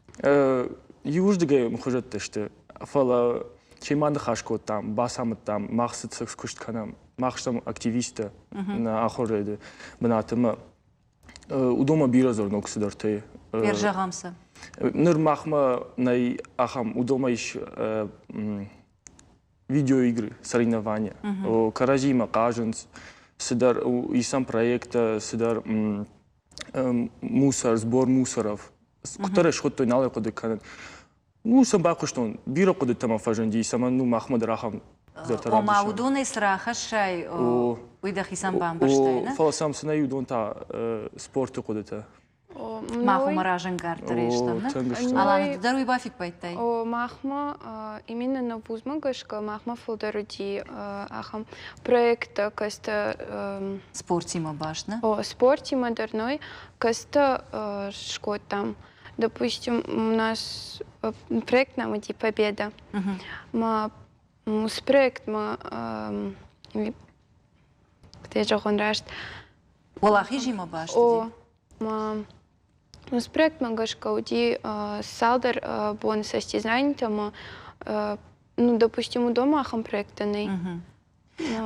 Иуырдыгӕй ӕмхуызӕттӕ сты, фӕлӕ семӕ ныхас кодтам, бацамыдтам, мах цы куыст кӕнӕм. Мах стӕм активисттӕ нӕ ахуырады бынаты ӕмӕ уыдонмӕ бирӕ зӕрног цыдӕртӕ. Зӕгъӕм сӕ. Ныр махмӕ нӕй ахӕм, уыдонмӕ ис видеоигры, соревнования. Кӕрӕдзимӕ хъазынц, цыдӕр исӕм проекттӕ, цыдӕр мусор, сбор мусоров. Куыддӕр ӕй схуыдтой, нал ӕй хъуыды кӕнын. Ну, сӕм байхъуыстон, бирӕ хъуыдытӕ мӕм фӕзынди, цӕмӕн ну махмӕ дӕр ахӕм цыдӕртӕ Ома, уыдонӕй цы рахӕссай, уый дӕхицӕн бамбӕрстай, нӕ? Фӕлӕ сӕм цы нӕй, уыдон та спорты хъуыдытӕ. Мах уымӕ разӕнгарддӕр стӕм, нӕ? Алана, ды дӕр уый бафиппайдтай? О, махмӕ именно нӕ вузмӕ гӕсгӕ махмӕ фылдӕр уыди ахӕм проекттӕ, кӕцытӕ Спортимӕ баст, нӕ? О, спортимӕ дӕр ной, кӕцытӕ скодтам. Допустим, у нас проект нам идти «Победа». Ма с проект ма где зӕгъон раст. Уӕлахизимӕ баст О, ма с проектмӕ гӕсгӕ уыди цалдӕр боны состязанитӕ ма ну, допустим, уыдонмӕ ахӕм проекттӕ нӕй.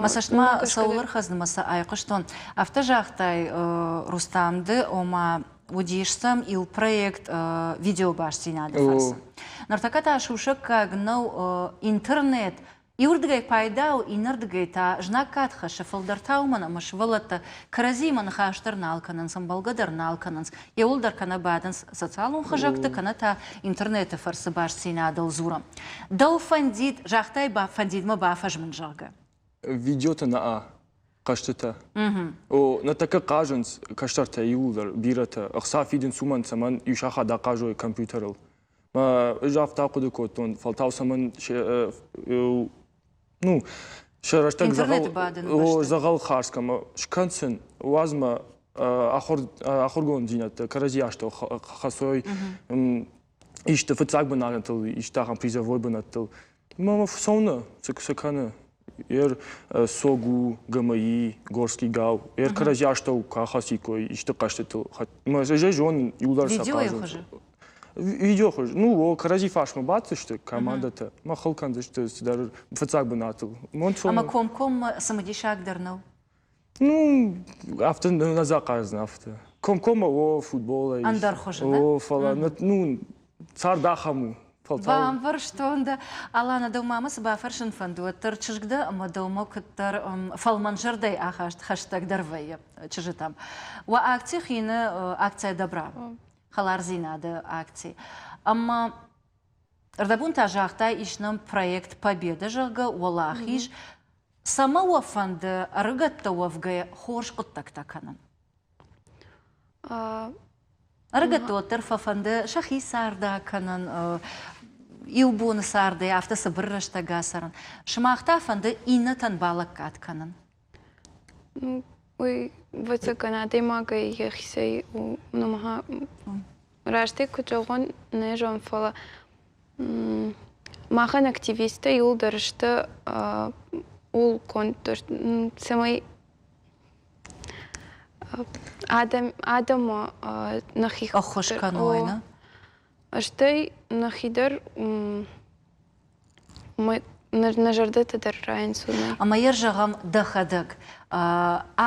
Мӕ цӕстмӕ цӕуыл ӕрхӕцыд сӕ айхъуыстон. Афтӕ загътай, Рустам, ды, ома уыдис сӕм иу проект видеобастдзинады фӕрцы. Ныртӕккӕ та сусӕггаг нӕу интернет иуырдыгӕй пайда у, иннӕрдыгӕй та знаггад хӕссы, фылдӕр та уымӕн, ӕмӕ сывӕллӕттӕ кӕрӕдзиимӕ ныхас дӕр нал кӕнынц, ӕмбӕлгӕ дӕр нал кӕнынц, иууылдӕр кӕнӕ бадынц социалон хызӕгты, кӕнӕ та интернеты фӕрцы бастдзинадыл дзурӕм. Дӕу фӕндид, загътай, фӕндид мӕ бафӕзмын, зӕгъгӕ. Видеотӕ нӕ хъӕзтытӕ. О, ныртӕккӕ хъазынц кӕстӕртӕ иууылдӕр, бирӕтӕ. Ӕхца фидынц уымӕн, цӕмӕн иу сахат ахъазой компьютерыл. Ӕз афтӕ ахъуыды кодтон, фӕлтау цӕмӕн ну, сӕ рӕстӕг дзӕгъӕл хардз кӕмӕ скӕн сын, уадз мӕ ахуыргонддзинӕдтӕ кӕрӕдзи астӕу хӕцой исты фыццаг бынатыл, исты ахӕм призовой бынӕттыл. Мама фсоны, цы кӕны? Ер Согу, ГМИ, Горский гал. Ер кӕрӕдзи астӕу куы ахӕциккой исты хъӕзтытыл. Мӕ ӕз ӕй зонын, иудар сӕ Видеойы хуызы? Видео хуыз. Ну, о, кӕрӕдзи фарсмӕ баддзысты командӕтӕ. Мӕ хыл кӕндзысты цыдӕр фыццаг бынатыл. Ӕмӕ комкоммӕ цымыдисаг дӕр нӕу? Ну, афтӕ нӕ захъаздзӕн афтӕ. Комкоммӕ о, футболӕй. Ӕндӕр хуызы, О, фӕлӕ ну, цард ахӕм у. Бамбӕрстон дӕ. Алана, дӕу мамӕ цы бафӕрсын фӕнды, уӕддӕр чызг дӕ ӕмӕ дӕумӕ куыддӕр фӕлмӕнзӕрдӕйы ахаст хӕстӕгдӕр вӕййы чызджытӕм. Уӕ акци хины акция добра, хӕлардзинады акци. Ӕмӕ ӕрдӕбон та загътай, ис нӕм проект Победа, зӕгъгӕ, уӕлахиз. Цӕмӕ уӕ фӕнды ӕрыгӕттӕ уӕвгӕйӕ хорз хъуыддӕгтӕ кӕнын? Ӕрыгӕтты уӕддӕр фӕфӕнды сӕхи цард акӕнын, иу боны цардӕй афтӕ цыбыр рӕстӕг ацӕрын. Сымах та фӕнды иннӕтӕн балӕггад кӕнын? Ну, уый, ӕвӕццӕгӕн, адӕймагӕй йӕхицӕй у. Растӕй куыд зӕгъон, нӕ зонын, фӕлӕ Махӕн активисттӕ иууылдӕр сты ууыл конд, цӕмӕй адӕмы нӕхи ӕххуыс кӕной, нӕ? Стӕй нӕхи дӕр нӕ зӕрдӕтӕ дӕр райынц уымӕй. Ӕмӕ йӕ зӕгъӕм дӕхӕдӕг.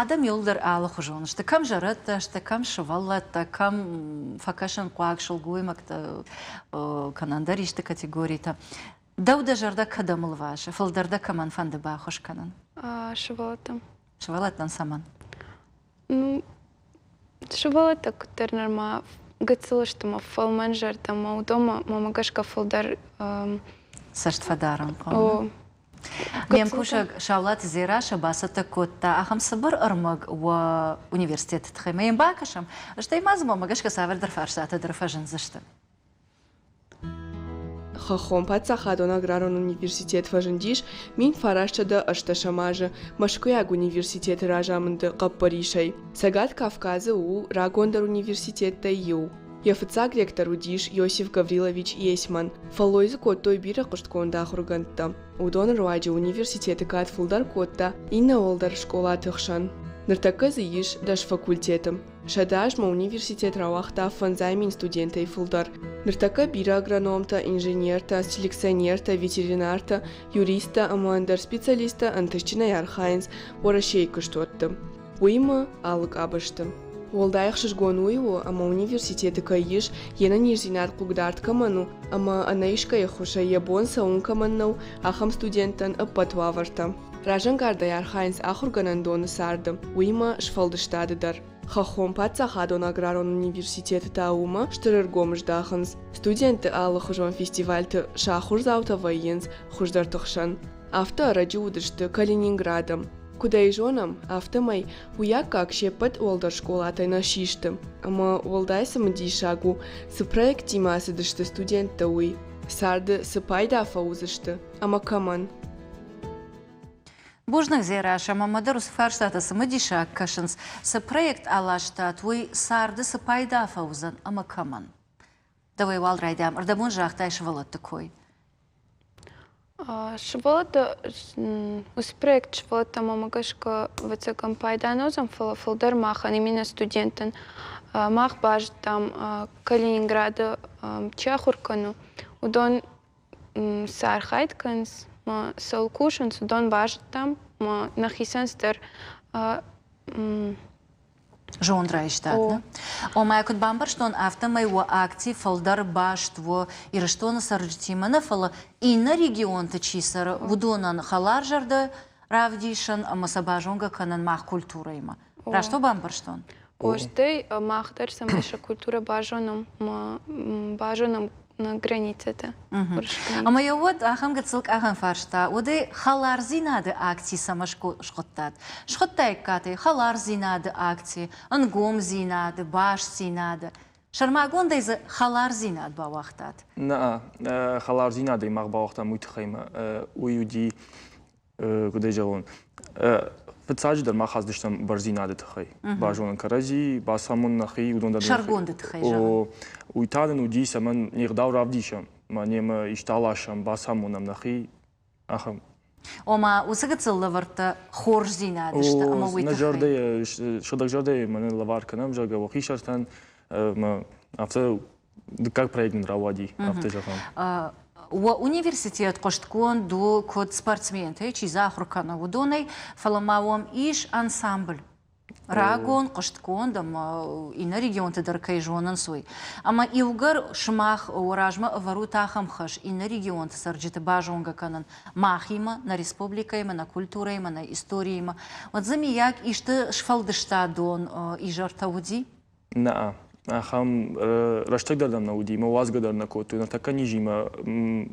Адӕм иууылдӕр алыхуызон сты. Кӕм зӕрӕдтӕ сты, кӕм сывӕллӕттӕ, кӕм фӕкӕсынхъуаг сылгоймӕгтӕ, кӕнӕ ӕндӕр исты категоритӕ. Дӕу дӕ зӕрдӕ кӕдӕм лвасы, фылдӕр дӕ кӕмӕн фӕнды баххуыс кӕнын? Сывӕллӕттӕм. Сывӕллӕттӕн цӕмӕн? Ну, сывӕллӕттӕ куыддӕр нырма гыццыл сты мӕ фӕлмӕн зӕрдӕ мӕ уыдонмӕ мӕ гӕсгӕ фылдӕр цӕст фӕдарын хъӕуы. Ме мкусӕг Саулаты Дзерассӕ бацӕттӕ кодта ахӕм цыбыр ӕрмӕг уӕ университеты тыххӕй. Мӕ йын бакӕсӕм, стӕй ма дзы мӕнмӕ гӕсгӕ цавӕрдӕр фарстатӕ дӕр фӕзындзысты. Хӕххон паддзахадон аграрон университет фӕзындис 1918 азы Мӕскуыйаг университеты разамынды хъӕппӕрисӕй. Цӕгат Кавказы у рагондӕр университеттӕй иу. Йӕ фыццаг ректор уыдис Иосиф Гаврилович Есман. Фӕллой дзы кодтой бирӕ хъуыстгонд ахуыргӕндтӕ. Уыдоны руаджы университеты кад фылдӕр кодта иннӕ уӕлдӕр скъолаты хсӕн. Ныртӕккӕ дзы ис 10 факультеты. 100 азмӕ университет рауагъта 5000 студентӕй фылдӕр. Ныртӕккӕ бирӕ агрономтӕ, инженертӕ, селекционертӕ, ветеринартӕ, юристтӕ ӕмӕ ӕндӕр специалисттӕ ӕнтыстджынӕй архайынц Уӕрӕсейы куыстуӕтты. Уыимӕ алы къабӕзты. Уӕлдай ӕхсызгон уый у, ӕмӕ университеты кӕй ис, йе нӕниздзинад хъыгдард кӕмӕн у ӕмӕ ӕнӕ искӕй ӕххуысӕй йӕ бон цӕуын кӕмӕн нӕу, ахӕм студенттӕн ӕппӕт уавӕртӕ. Разӕнгардӕй архайынц ахуыргӕнӕндоны царды, уыимӕ сфӕлдыстады дӕр. Хӕххон паддзахадон аграрон университеты та уымӕ стыр ӕргом здахынц. Студентты алыхуызон фестивальты сӕ ахуырдзаутӕ вӕййынц хуыздӕрты хсӕн. Афтӕ ӕрӕджы уыдысты Калининграды. Куыд ӕй зонӕм, афтӕмӕй уый аккаг се ппӕт уӕлдӕр скъолатӕ нӕ систы. Ӕмӕ уӕлдай цымыдисаг у, цы проекттимӕ ацыдысты студенттӕ, уый. Царды цы пайда фӕуыдзысты ӕмӕ кӕмӕн? Бузныг, Дзерассӕ, мӕнмӕ дӕр уыцы фарстатӕ цымыдисаг кӕсынц. Цы проект аластат, уый царды цы пайда фӕуыдзӕн ӕмӕ кӕмӕн? Дӕуӕй уал райдайӕм. Ӕрдӕбон загътай сывӕллӕтты кой. Сывӕллӕттӕ уыцы проект сывӕллӕттӕм мӕнмӕ гӕсгӕ ӕвӕццӕгӕн пайда нӕ уыдзӕн, фӕлӕ фылдӕр махӕн, именно студенттӕн. Мах базыдтам, Калининграды чи ахуыр кӕны, уыдон цы архайд кӕнынц, ма цӕуыл кусынц, уыдон базыдтам, ма нӕхицӕн цыдӕр Зонд райстат, нӕ? Омӕ куыд бамбӕрстон, афтӕмӕй уӕ акци фылдӕр баст у Ирыстоны цӕрджытимӕ нӕ, фӕлӕ иннӕ регионты чи цӕры, уыдонӕн хӕларзӕрдӕ равдисын ӕмӕ сӕ базонгӕ кӕнын мах культурӕимӕ. Раст у бамбӕрстон? О, стӕй мах дӕр цӕмӕй сӕ культурӕ базонӕм, базонӕм нӕ границӕтӕ. Ӕмӕ йӕ уӕд ахӕм гыццыл къахӕн фарста, уӕд ӕй хӕлардзинады акци цӕмӕ схуыдтат? Схуыдтаиккат ӕй хӕлардзинады акци, ӕнгомдзинады, бастдзинады. Сӕрмагондӕй дзы хӕлардзинад бауагътат? Нӕ, хӕлардзинадӕй мах бауагътам уый тыххӕй ӕмӕ уый уыди куыд ӕй зӕгъон, фыццаджыдӕр мах ацыдыстӕм бӕрздзинады тыххӕй. Базонын кӕрӕдзи, бацамонын нӕхи, уыдон дӕр. Сӕргонды тыххӕй зӕгъын. Уый та нын уыди, цӕмӕн не гъдау равдисӕм, ма немӕ исты аласӕм, бацамонӕм нӕхи, ахӕм. Ома, уыцы гыццыл лӕвӕрттӕ хорздзинад сты ӕмӕ уый тыххӕй. Нӕ зӕрдӕйы, сыгъдӕг зӕрдӕйы мӕнӕн лӕвар кӕнӕм, зӕгъгӕ, уӕ хистӕртӕн, афтӕ дыккаг проект нын рауади, афтӕ зӕгъӕм. Уӕ университет хъуыстгонд у куыд спортсментӕй, чи дзы ахуыр кӕны, уыдонӕй, фӕлӕ ма уӕм ис ансамбль. Рагон, хъуыстгонд ӕмӕ иннӕ регионты дӕр кӕй зонынц, уый. Ӕмӕ иугӕр сымах уӕ размӕ ӕвӕрут ахӕм хӕс иннӕ регионты цӕрджыты базонгӕ кӕнын махимӕ, нӕ республикӕимӕ, нӕ культурӕимӕ, нӕ историимӕ, уӕд дзы миййаг исты сфӕлдыстадон изӕртӕ уыди? Нӕ, ахӕм рӕстӕг дӕр нӕм нӕ уыди, мӕ уадзгӕ дӕр нӕ кодтой. Ныртӕккӕ низимӕ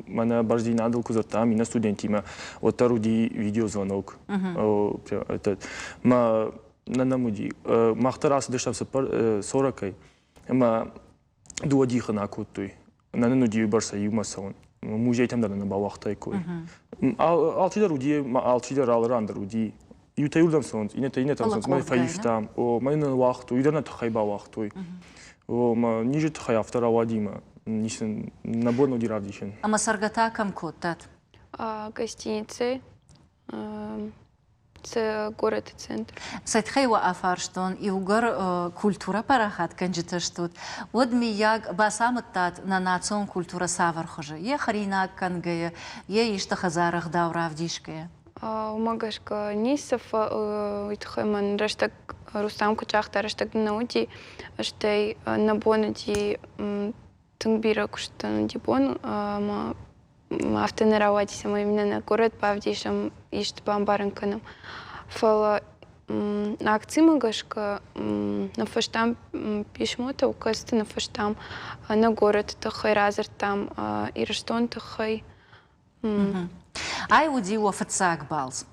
мӕнӕ бӕрздзинадыл куы дзырдтам иннӕ студентимӕ, уӕддӕр уыди видеозвонок. Мӕ нӕ нӕм уыди. Мах дӕр ацыдыстӕм цыппар сорокӕй ӕмӕ дыууӕ дихы нӕ акодтой. Нӕ нын уыди уыйбӕрцӕй иумӕ цӕуын. Музейтӕм дӕр нӕ бауагътаиккой. Алчидӕр уыди, алчидӕр алы ран дӕр уыди. Иутӕ иуырдӕм цӕуынц, иннӕтӕ иннӕтӕм цӕуынц. Мӕ фӕивтам. О, мӕ нын уагътой, уый дӕр нӕ тыххӕй бауагътой. О, мӕ низы тыххӕй афтӕ рауади мӕ ницы нӕ бон уыди равдисын. Ӕмӕ цӕргӕ та кӕм кодтат? Гостиницӕйы. Горӕты центр. Цӕй тыххӕй уӕ афарстон, иугӕр культурӕ парахатгӕнджытӕ стут, уӕд, мыййаг, бацамыдтат нӕ национ культурӕ цавӕр хуызы? Йе хӕринаг кӕнгӕйӕ, йе исты хӕдзары ӕгъдау равдисгӕйӕ? Уымӕ гӕсгӕ ницы, уый тыххӕй мӕн рӕстӕг Рустам куыд загъта, рӕстӕг нӕ уыди, стӕй нӕ бон уыди тынг бирӕ куыстытӕн уыди бон ӕмӕ афтӕ нӕ рауади, цӕмӕй нӕ нӕ горӕт бавдисӕм, исты бамбарын кӕнӕм. Фӕлӕ акцимӕ гӕсгӕ ныффыстам писмотӕ, указты ныффыстам нӕ горӕты тыххӕй, радзырдтам Ирыстоны тыххӕй. Ай уыди уӕ фыццаг балц?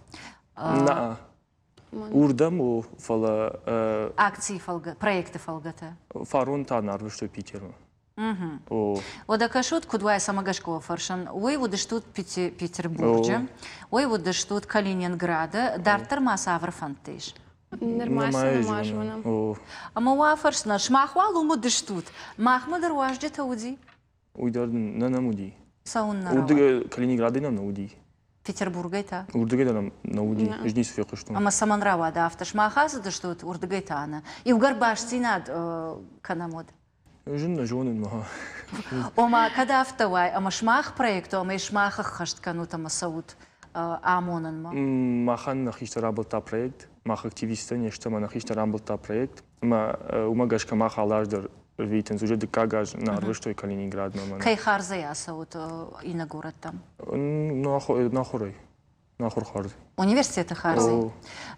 Нӕ. Уырдӕм у, фӕлӕ Акцийы фӕлгӕ, проекты фӕлгӕты. Фарон та нӕ арвыстой Питермӕ. Уӕдӕ кӕсут, куыд уай, цӕмӕ гӕсгӕ уӕ фӕрсын. Уый уыдыстут Петербурджы, уый уыдыстут Калининграды. Дарддӕр ма цавӕр фӕндтӕ ис? Нырма сӕ нӕма зонӕм. Ӕмӕ уӕ фӕрсынӕн, сымах уал уым уыдыстут. Махмӕ дӕр уазджытӕ уыди? Уый дӕр нӕ нӕм уыди. Цӕуыннӕ Уырдыгӕй Калининградӕй нӕм нӕ уыди. Петербургӕй та? Уырдыгӕй дӕр нӕм нӕ уыди. Ӕз ницы фехъуыстон. Ӕмӕ цӕмӕн рауад афтӕ? Сымах ацыдыстут, уырдыгӕй та нӕ. Иугӕр бастдзинад кӕнӕм уӕд. Зын нӕ зонын ма. Ома, кӕд афтӕ уай, ӕмӕ сымах проект у, ӕмӕ сымах ӕххӕст кӕнут ӕмӕ цӕут амонынмӕ? Махӕн нӕ хистӕр амбылдта проект. Мах активисттӕ не стӕм, нӕ хистӕр амбылдта проект. Ӕмӕ уымӕ гӕсгӕ мах алы аз дӕр рвитынц. Уже дыккаг аз нӕ арвыстой Калининградмӕ. Кӕй хардзӕй ацӕут иннӕ горӕттӕм? Нахуырӕй. Нахуыр хардз. Университеты хардзӕй.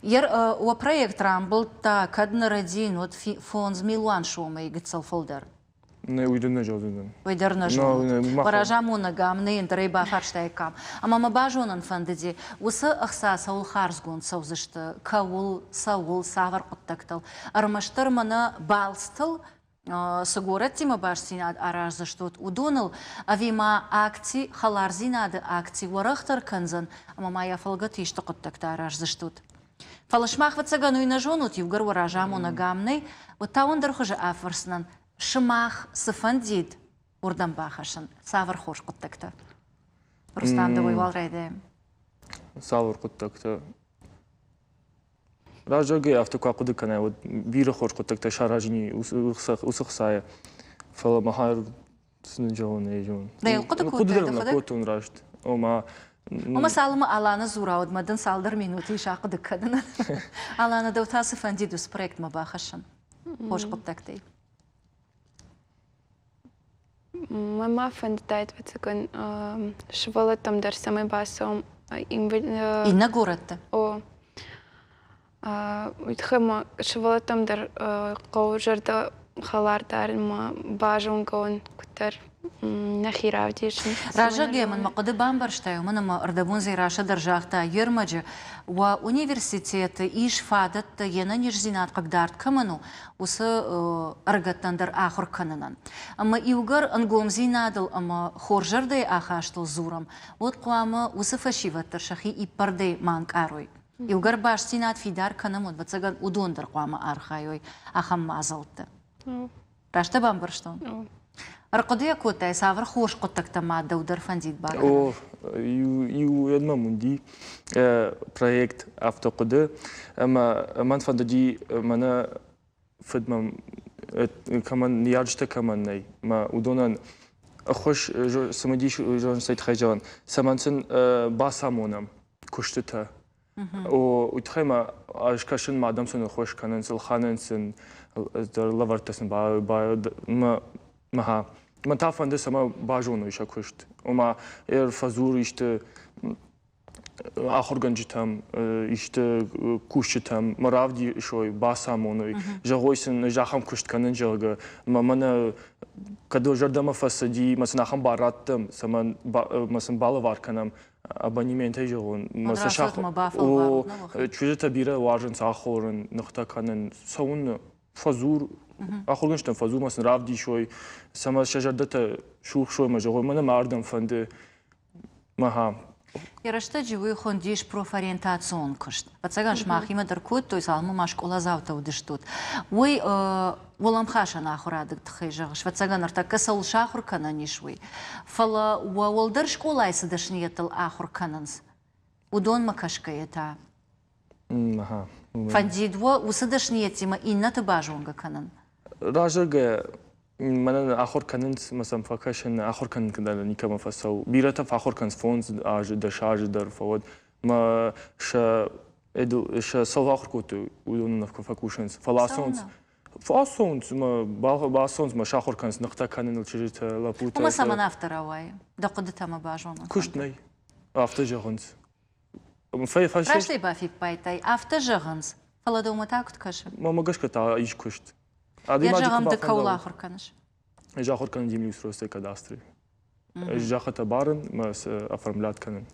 Уӕ проект рамбылдта, кӕд нӕ рӕдийын, уӕд 5 милуан сомӕй гыццыл фылдӕр. Нӕ, уый дӕр нӕ зондзынӕн. Уый дӕр нӕ зонут. Разамонӕг ам нӕ ӕндӕрӕй бафарстаиккам. Ӕмӕ мӕ базонын фӕндыди, уыцы ӕхца цӕуыл хардзгонд цӕудзысты, кӕуыл, цӕуыл, цавӕр хъуыддӕгтыл. Ӕрмӕстдӕр мӕнӕ балцтыл цы горӕттимӕ бастдзинад араздзыстут, уыдоныл, ӕви ма акци хӕлардзинады акци уӕрӕхдӕр кӕндзӕн ӕмӕ ма йӕ фӕлгӕты исты хъуыддӕгтӕ араздзыстут? Фӕлӕ сымах, ӕвӕццӕгӕн, уый нӕ зонут, иугӕр уӕ разамонӕг ам нӕй, уӕд та уӕндӕр хуызы афӕрсынӕн сымах цы фӕндид уырдӕм бахӕссын, цавӕр хорз хъуыддӕгтӕ? Рустам, дӕуӕй уал райдайӕм. Цавӕр хъуыддӕгтӕ? Раззагӕй афтӕ куы ахъуыды кӕнай, уӕд бирӕ хорз хъуыддӕгтӕ саразини уыцы хцайӕ. Фӕлӕ махӕн цы нын зӕгъон, нӕ зонын. Нӕ йыл хъуыды кодтай Хъуыды дӕр нӕ кодтон раст. Ома Ома цалынмӕ Алана дзура, уӕдмӕ дын цалдӕр минуты ис ахъуыды кӕнынӕн. Алана, дӕу та цы фӕндид уыцы проектмӕ бахӕссын хорз хъуыддӕгтӕй? Мӕн ма фӕндыдаид, ӕвӕццӕгӕн, сывӕллӕттӕм дӕр цӕмӕй бацӕуӕм. Иннӕ горӕтты? О. Уый тыххӕй ма сывӕллӕттӕм дӕр хъӕуы зӕрдӕ хӕлар дарын ма базонгӕ уын куыддӕр нӕхи равдисын. Раззагӕй мын мӕ хъуыды бамбӕрстай, уымӕн ӕмӕ ӕрдӕбон Дзерассӕ дӕр загъта, йе рмӕджы уӕ университеты ис фадӕттӕ, йе нӕниздзинад хъыгдард кӕмӕн у, уыцы ӕрыгӕттӕн дӕр ахуыр кӕнынӕн. Ӕмӕ иугӕр ӕнгомдзинадыл ӕмӕ хорззӕрдӕйы ахастыл дзурӕм, уӕд хъуамӕ уыцы фӕсивӕд дӕр сӕхи иппӕрдӕй ма ӕнкъарой. Иугӕр бастдзинад фидар кӕнӕм, уӕд, ӕвӕццӕгӕн, уыдон дӕр хъуамӕ архайой ахӕм мадзӕлтты. Раст дӕ бамбӕрстон? Ӕрхъуыды йӕ кодтай, цавӕр хорз хъуыддӕгтӕ ма дӕу дӕр фӕндид бакӕнын? О, иу мӕм уыди проект афтӕ хъуыды, ӕмӕ мӕн фӕндыди мӕнӕ фыд мӕм кӕмӕн ныййарджытӕ кӕмӕн нӕй, мӕ уыдонӕн ӕххуыс цымыдис зонынцӕй тыххӕй зӕгъын, цӕмӕн сын бацамонӕм куыстытӕ. Уый тыххӕй ма ӕз кӕсын, ма адӕм сын ӕххуыс кӕнынц, ӕлхӕнынц сын, лӕвӕрттӕ сын ба. Мӕн та фӕнды, цӕмӕ базоной сӕ куыст. Ома, фӕдзур исты ахуыргӕнджытӕм, исты кусджытӕм мӕ равдисой, бацамоной, зӕгъой сын, ӕз ахӕм куыст кӕнын, зӕгъгӕ, мӕ мӕнӕ кӕд зӕрдӕмӕ фӕцыди, мӕ сын ахӕм бар раттӕм, цӕмӕн мӕ сын балӕвар кӕнӕм, абонементӕй зӕгъон, мӕ сӕ сахуыр. О, чызджытӕ бирӕ уарзынц ахорын, ныхтӕ кӕнын, цӕуын фӕдзур, ахуыргӕнджытӕм фӕдзур, мӕ сын равдисой, цӕмӕ сӕ зӕрдӕтӕ срухсой, мӕ зӕгъой, мӕнӕ мӕ ардӕм фӕнды. Ага. Йӕ рӕстӕджы уый хуындис профориентацион куыст. Ӕвӕццӕгӕн, сымахимӕ дӕр кодтой, цалынмӕ ма скъоладзаутӕ уыдыстут. Уый уӕлӕмхасӕн ахуырады тыххӕй зӕгъыс, ӕвӕццӕгӕн, ныртӕккӕ цӕуыл сахуыр кӕнӕн ис, уый. Фӕлӕ уӕ уӕлдӕр скъолайы цы дӕсныйӕдтыл ахуыр кӕнынц, уыдонмӕ кӕсгӕйӕ та фӕндид уӕ уыцы дӕсныйӕдтимӕ иннӕты базонгӕ кӕнын? Разӕргӕ мӕнӕн ахуыр кӕнынц, мӕ сӕм фӕкӕсын, ахуыр кӕнын дӕр никӕмӕ фӕцӕуы. Бирӕтӕ фӕахуыр кӕнынц 5 азы, 10 азы дӕр фӕуӕд. Мӕ сӕ сӕ цӕуыл ахуыр кодтой, уыдон нӕ фӕкусынц. Фӕлӕ ацӕуынц Фӕцӕуынц мӕ бацӕуынц мӕ сахуыр кӕнынц ныхтӕ кӕныныл чызджытӕ, лӕппутӕ. Ӕмӕ цӕмӕн афтӕ рауайы? Дӕ хъуыдытӕ мӕ базонын. Куыст нӕй. Афтӕ зӕгъынц. Раст ӕй бафиппайдтай, афтӕ зӕгъынц, фӕлӕ дӕумӕ та куыд кӕсы? Мӕнмӕ гӕсгӕ та ис куыст. Йӕ зӕгъӕм, ды кӕуыл ахуыр кӕныс? Ӕз ахуыр кӕнын землеустройство кадастры. Ӕз зӕххытӕ барын мӕ сӕ оформлят кӕнын.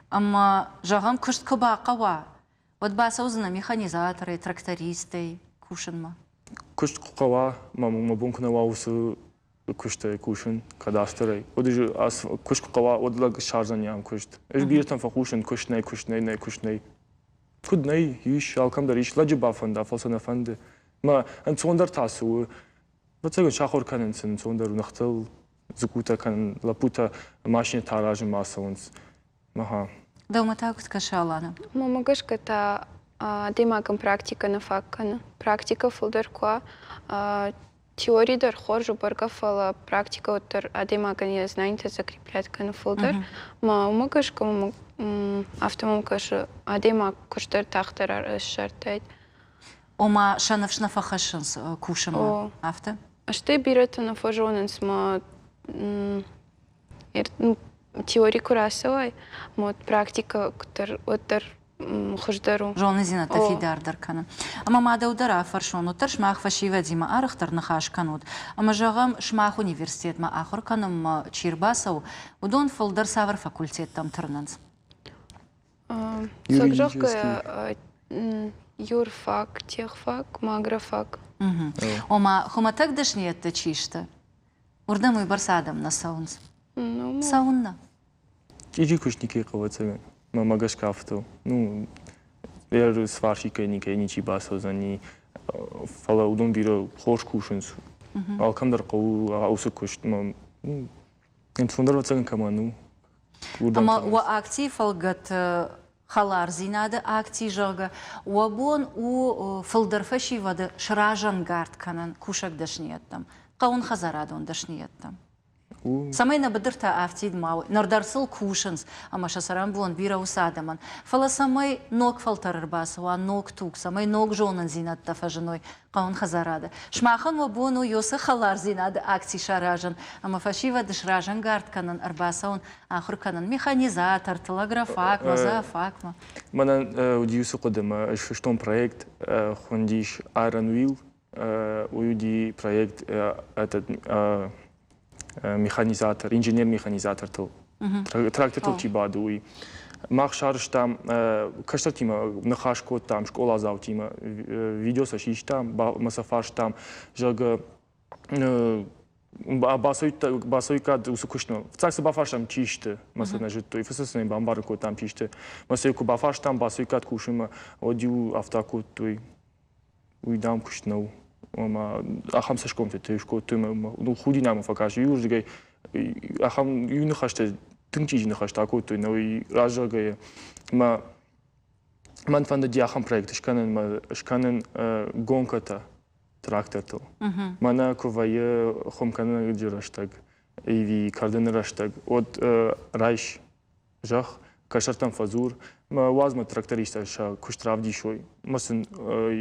Ӕмӕ, зӕгъӕм, куыст куы бахъӕуа, уӕд бацӕудзынӕ механизаторӕй, трактористӕй кусынмӕ? Куыст куы хъӕуа, мӕ бон куы нӕ уа уыцы куыстӕй кусын, кадастрӕй, уӕд куыст куы хъӕуа, уӕд лӕг ссардзӕн ам куыст. Ӕз бирӕтӕм фӕхъусын, куыст нӕй, куыст нӕй, нӕй, куыст нӕй. Куыд нӕй, ис, алкӕм дӕр ис, лӕджы бафӕнда, фӕлӕ сӕ нӕ фӕнды. Мӕ ӕнцондӕр та цы у? Ӕвӕццӕгӕн сахуыр кӕнын сын ӕнцондӕр у ныхтыл дзыккутӕ кӕнын, лӕппутӕ машинӕтӕ аразынмӕ ацӕуынц. Аха. Дӕумӕ та куыд кӕсы, Алана? Мӕнмӕ гӕсгӕ та адӕймагӕн практикӕ нӕ фаг кӕны. Практикӕ фылдӕр куы уа, теори дӕр хорз у бӕргӕ, фӕлӕ практикӕ уӕддӕр адӕймагӕн йӕ знанитӕ закреплять кӕны фылдӕр. Мӕ уымӕ гӕсгӕ афтӕ мӕм кӕсы, адӕймаг куыстдӕр тагъддӕр ссардтаид. Ома сӕ ныфс нӕ фӕхӕссынц кусынмӕ, афтӕ? Стӕй бирӕтӕ нӕ фӕзонынц, мӕ теори куы рацӕуай, уӕд практикӕ куыддӕр уӕддӕр хуыздӕр у. Зонындзинӕдтӕ фидардӕр кӕны. Ӕмӕ ма дӕу дӕр афӕрсон, уӕддӕр сымах фӕсивӕдимӕ арӕхдӕр ныхас кӕнут. Ӕмӕ зӕгъӕм, сымах университетмӕ ахуыр кӕнынмӕ чи рбацӕуы, уыдон фылдӕр цавӕр факультеттӕм тырнынц? Цӕг зӕгъгӕ, юрфак, техфак, магрофак. Ома, хуымӕтӕг дӕсныйӕдтӕ чи сты, уырдӕм уыйбӕрц адӕм нӕ цӕуынц. Цӕуыннӕ? Чъизи куыст никӕй хъӕуы ӕцӕгӕн. Мӕнмӕ гӕсгӕ афтӕ у. Ну, сварщикӕй никӕй ничи бацӕудзӕни, фӕлӕ уыдон бирӕ хорз кусынц. Алкӕм дӕр хъӕуы уыцы куыст. Ӕнцондӕр ӕвӕццӕгӕн кӕмӕн у, уырдӕм Ӕмӕ уӕ акцийы фӕлгӕты хӕлардзинады акци, зӕгъгӕ, уӕ бон у фылдӕр фӕсивӕды сразӕнгард кӕнын кусӕг дӕсныйӕдтӕм, хъӕуынхӕдзарадон дӕсныйӕдтӕм. Цӕмӕй нӕ быдыртӕ афтид ма уой, ныр дӕр сыл кусынц ӕмӕ сӕ цӕрӕнбон бирӕ уыцы адӕмӕн, фӕлӕ цӕмӕй ног фӕлтӕр ӕрбацӕуа, ног туг, цӕмӕй ног зонындзинӕдтӕ фӕзыной хъӕуын хӕдзарады. Сымахӕн уӕ бон у Йосы хӕлардзинады акци саразын ӕмӕ фӕсивӕды сразӕнгард кӕнын, ӕрбацӕуын, ахуыр кӕнын механизатортыл, агрофакмӕ, зоофакмӕ. Мӕнӕн уыди уыцы хъуыды ӕмӕ ӕз фыстон проект, хуындис Iron Wheel. Уый уыди проект этот механизатор, инженер-механизатортыл, трактортыл чи бады, уый. Мах сарӕзтам, кӕстӕртимӕ ныхас кодтам, скъоладзаутимӕ, видео сӕ систам, ӕмӕ сӕ фарстам, зӕгъгӕ, бацӕуиккад уыцы куыстмӕ. Фыццаг сӕ бафарстам, чи сты, мӕ сӕ нӕ зыдтой. Фыццаг сын бамбарын кодтам, чи сты. Мӕ сӕ куы бафарстам, бацӕуиккад кусынмӕ, уӕд-иу афтӕ кодтой. Уый, дам, куыст нӕу. Ома ахӕм цӕсгомтӕ скодтой ӕмӕ ну, худинаг мӕ фӕкаст. Иуырдыгӕй ахӕм иу ныхӕстӕ, тынг чъизи ныхӕстӕ акодтой, нӕ уый раззагӕй. Мӕ мӕн фӕндыди ахӕм проект скӕнын, мӕ скӕнын гонкӕтӕ трактортыл. Мӕнӕ куы вӕййы хуым кӕныны рӕстӕг ӕви кӕрдыны рӕстӕг, уӕд райс зӕгъ, кӕстӕртӕм фӕдзур, мӕ уадз мӕ трактористтӕ сӕ куыст равдисой, мӕ сын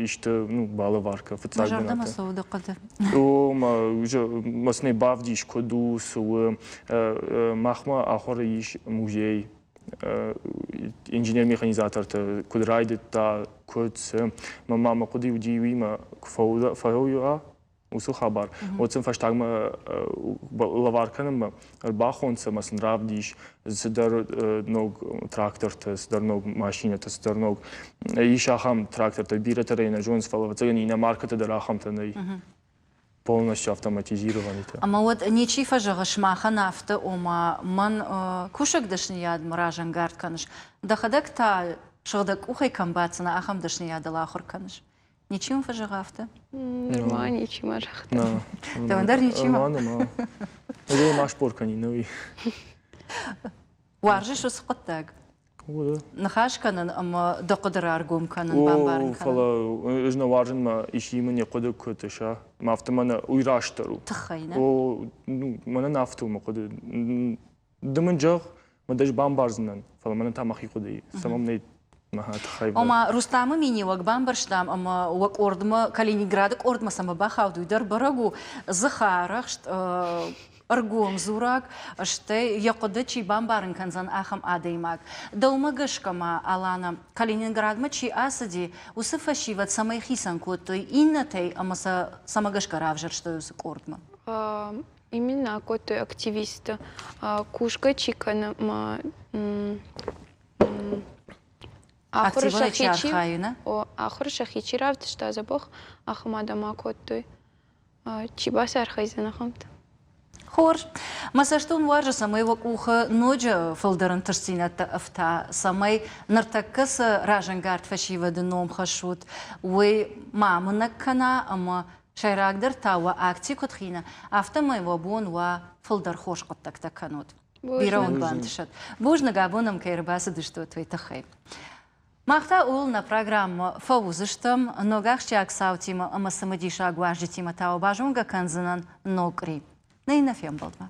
исты ну, балӕвар кӕ фыццаг бынаты. Зӕрдӕмӕ цӕуы дӕ хъуыды? О, мӕ, мӕ сын бавдис, куыд у, цы у. Махмӕ ахуыры ис музей, инженер-механизатортӕ куыд райдыдта, куыд, цы. Мӕ мӕ хъуыды уыди уыимӕ, куы фӕуа, уыцы хабар. Уӕд сын фӕстагмӕ лӕвар кӕнынмӕ ӕрбахонц ӕмӕ сын равдис цыдӕр ног трактортӕ, цыдӕр ног машинӕтӕ, цыдӕр ног. Ис ахӕм трактортӕ, бирӕтӕ нӕ зонынц, фӕлӕ ӕвӕццӕгӕн иннӕ маркӕтӕ дӕр ахӕмтӕ нӕй. Полностью автоматизированный-тӕ. Ӕмӕ уӕд ничи фӕзӕгъы сымахӕн афтӕ, ома мӕн кусӕг дӕсныйадмӕ разӕнгард кӕныс, дӕхӕдӕг та сыгъдӕг къухӕй кӕм баддзынӕ, ахӕм дӕсныйадыл ахуыр кӕныс. Ничи уын фӕзӕгъы афтӕ? Нырма ничи ма загъта. Дӕуӕн дӕр ничи ма? Нырма. Ӕз ма спор кӕнин, уый. Уарзыс уыцы хъуыддаг? Ныхас кӕнын ӕмӕ дӕ хъуыды раргом кӕнын, бамбарын кӕнын. Фӕлӕ ӕз нӕ уарзын мӕ исчи мын йӕ хъуыды куы тыса. Афтӕ мӕнӕ уый растдӕр у. Тыххӕй, нӕ? О, ну, мӕнӕн афтӕ у мӕ хъуыды. Ды мын зӕгъ, мӕ дӕ ӕз бамбардзынӕн, фӕлӕ мӕнӕн та мӕхи хъуыды и. Цӕмӕн нӕй тыххӕй. Ома Рустамы миниуӕг бамбӕрстам ӕмӕ уӕ къордмӕ, Калининграды къордмӕ цӕмӕ бахауд, уый дӕр бӕрӕг у. Дзыхарӕхст, ӕргом дзураг, стӕй йӕ хъуыды чи бамбарын кӕндзӕн, ахӕм адӕймаг. Дӕумӕ гӕсгӕ ма, Алана, Калининградмӕ чи ацыди, уыцы фӕсивӕд цӕмӕй хицӕн кодтой иннӕтӕй ӕмӕ сӕ цӕмӕ гӕсгӕ равзӕрстой уыцы къордмӕ? Именно акодтой активисты. Кусгӕ чи кӕны ма ахуыры сӕхи чи ахуыры сӕхи чи равдыста дзӕбӕх, ахӕм адӕм акодтой. Чи бацархайдзӕн ахӕмтӕ? Хорз. Мӕ цӕст уын уарзы, цӕмӕй уӕ къухы ноджы фылдӕр ӕнтыстдзинӕдтӕ ӕфта, цӕмӕй ныртӕккӕ цы разӕнгард фӕсивӕды ном хӕссут, уый ма мынӕг кӕна ӕмӕ сӕйрагдӕр та уӕ акци куыд хина, афтӕмӕй уӕ бон уа фылдӕр хорз хъуыддӕгтӕ кӕнут. Бирӕ уын бантысӕд. Бузныг, абон ӕм кӕй ӕрбацыдыстут, уый тыххӕй. Мах та ууыл нӕ программӕ фӕуыдзыстӕм. Ног ахсджиаг цаутимӕ ӕмӕ цымыдисаг уазджытимӕ та уӕ базонгӕ кӕндзынӕн ног къуыри. Нӕ иннӕ фембӕлдмӕ.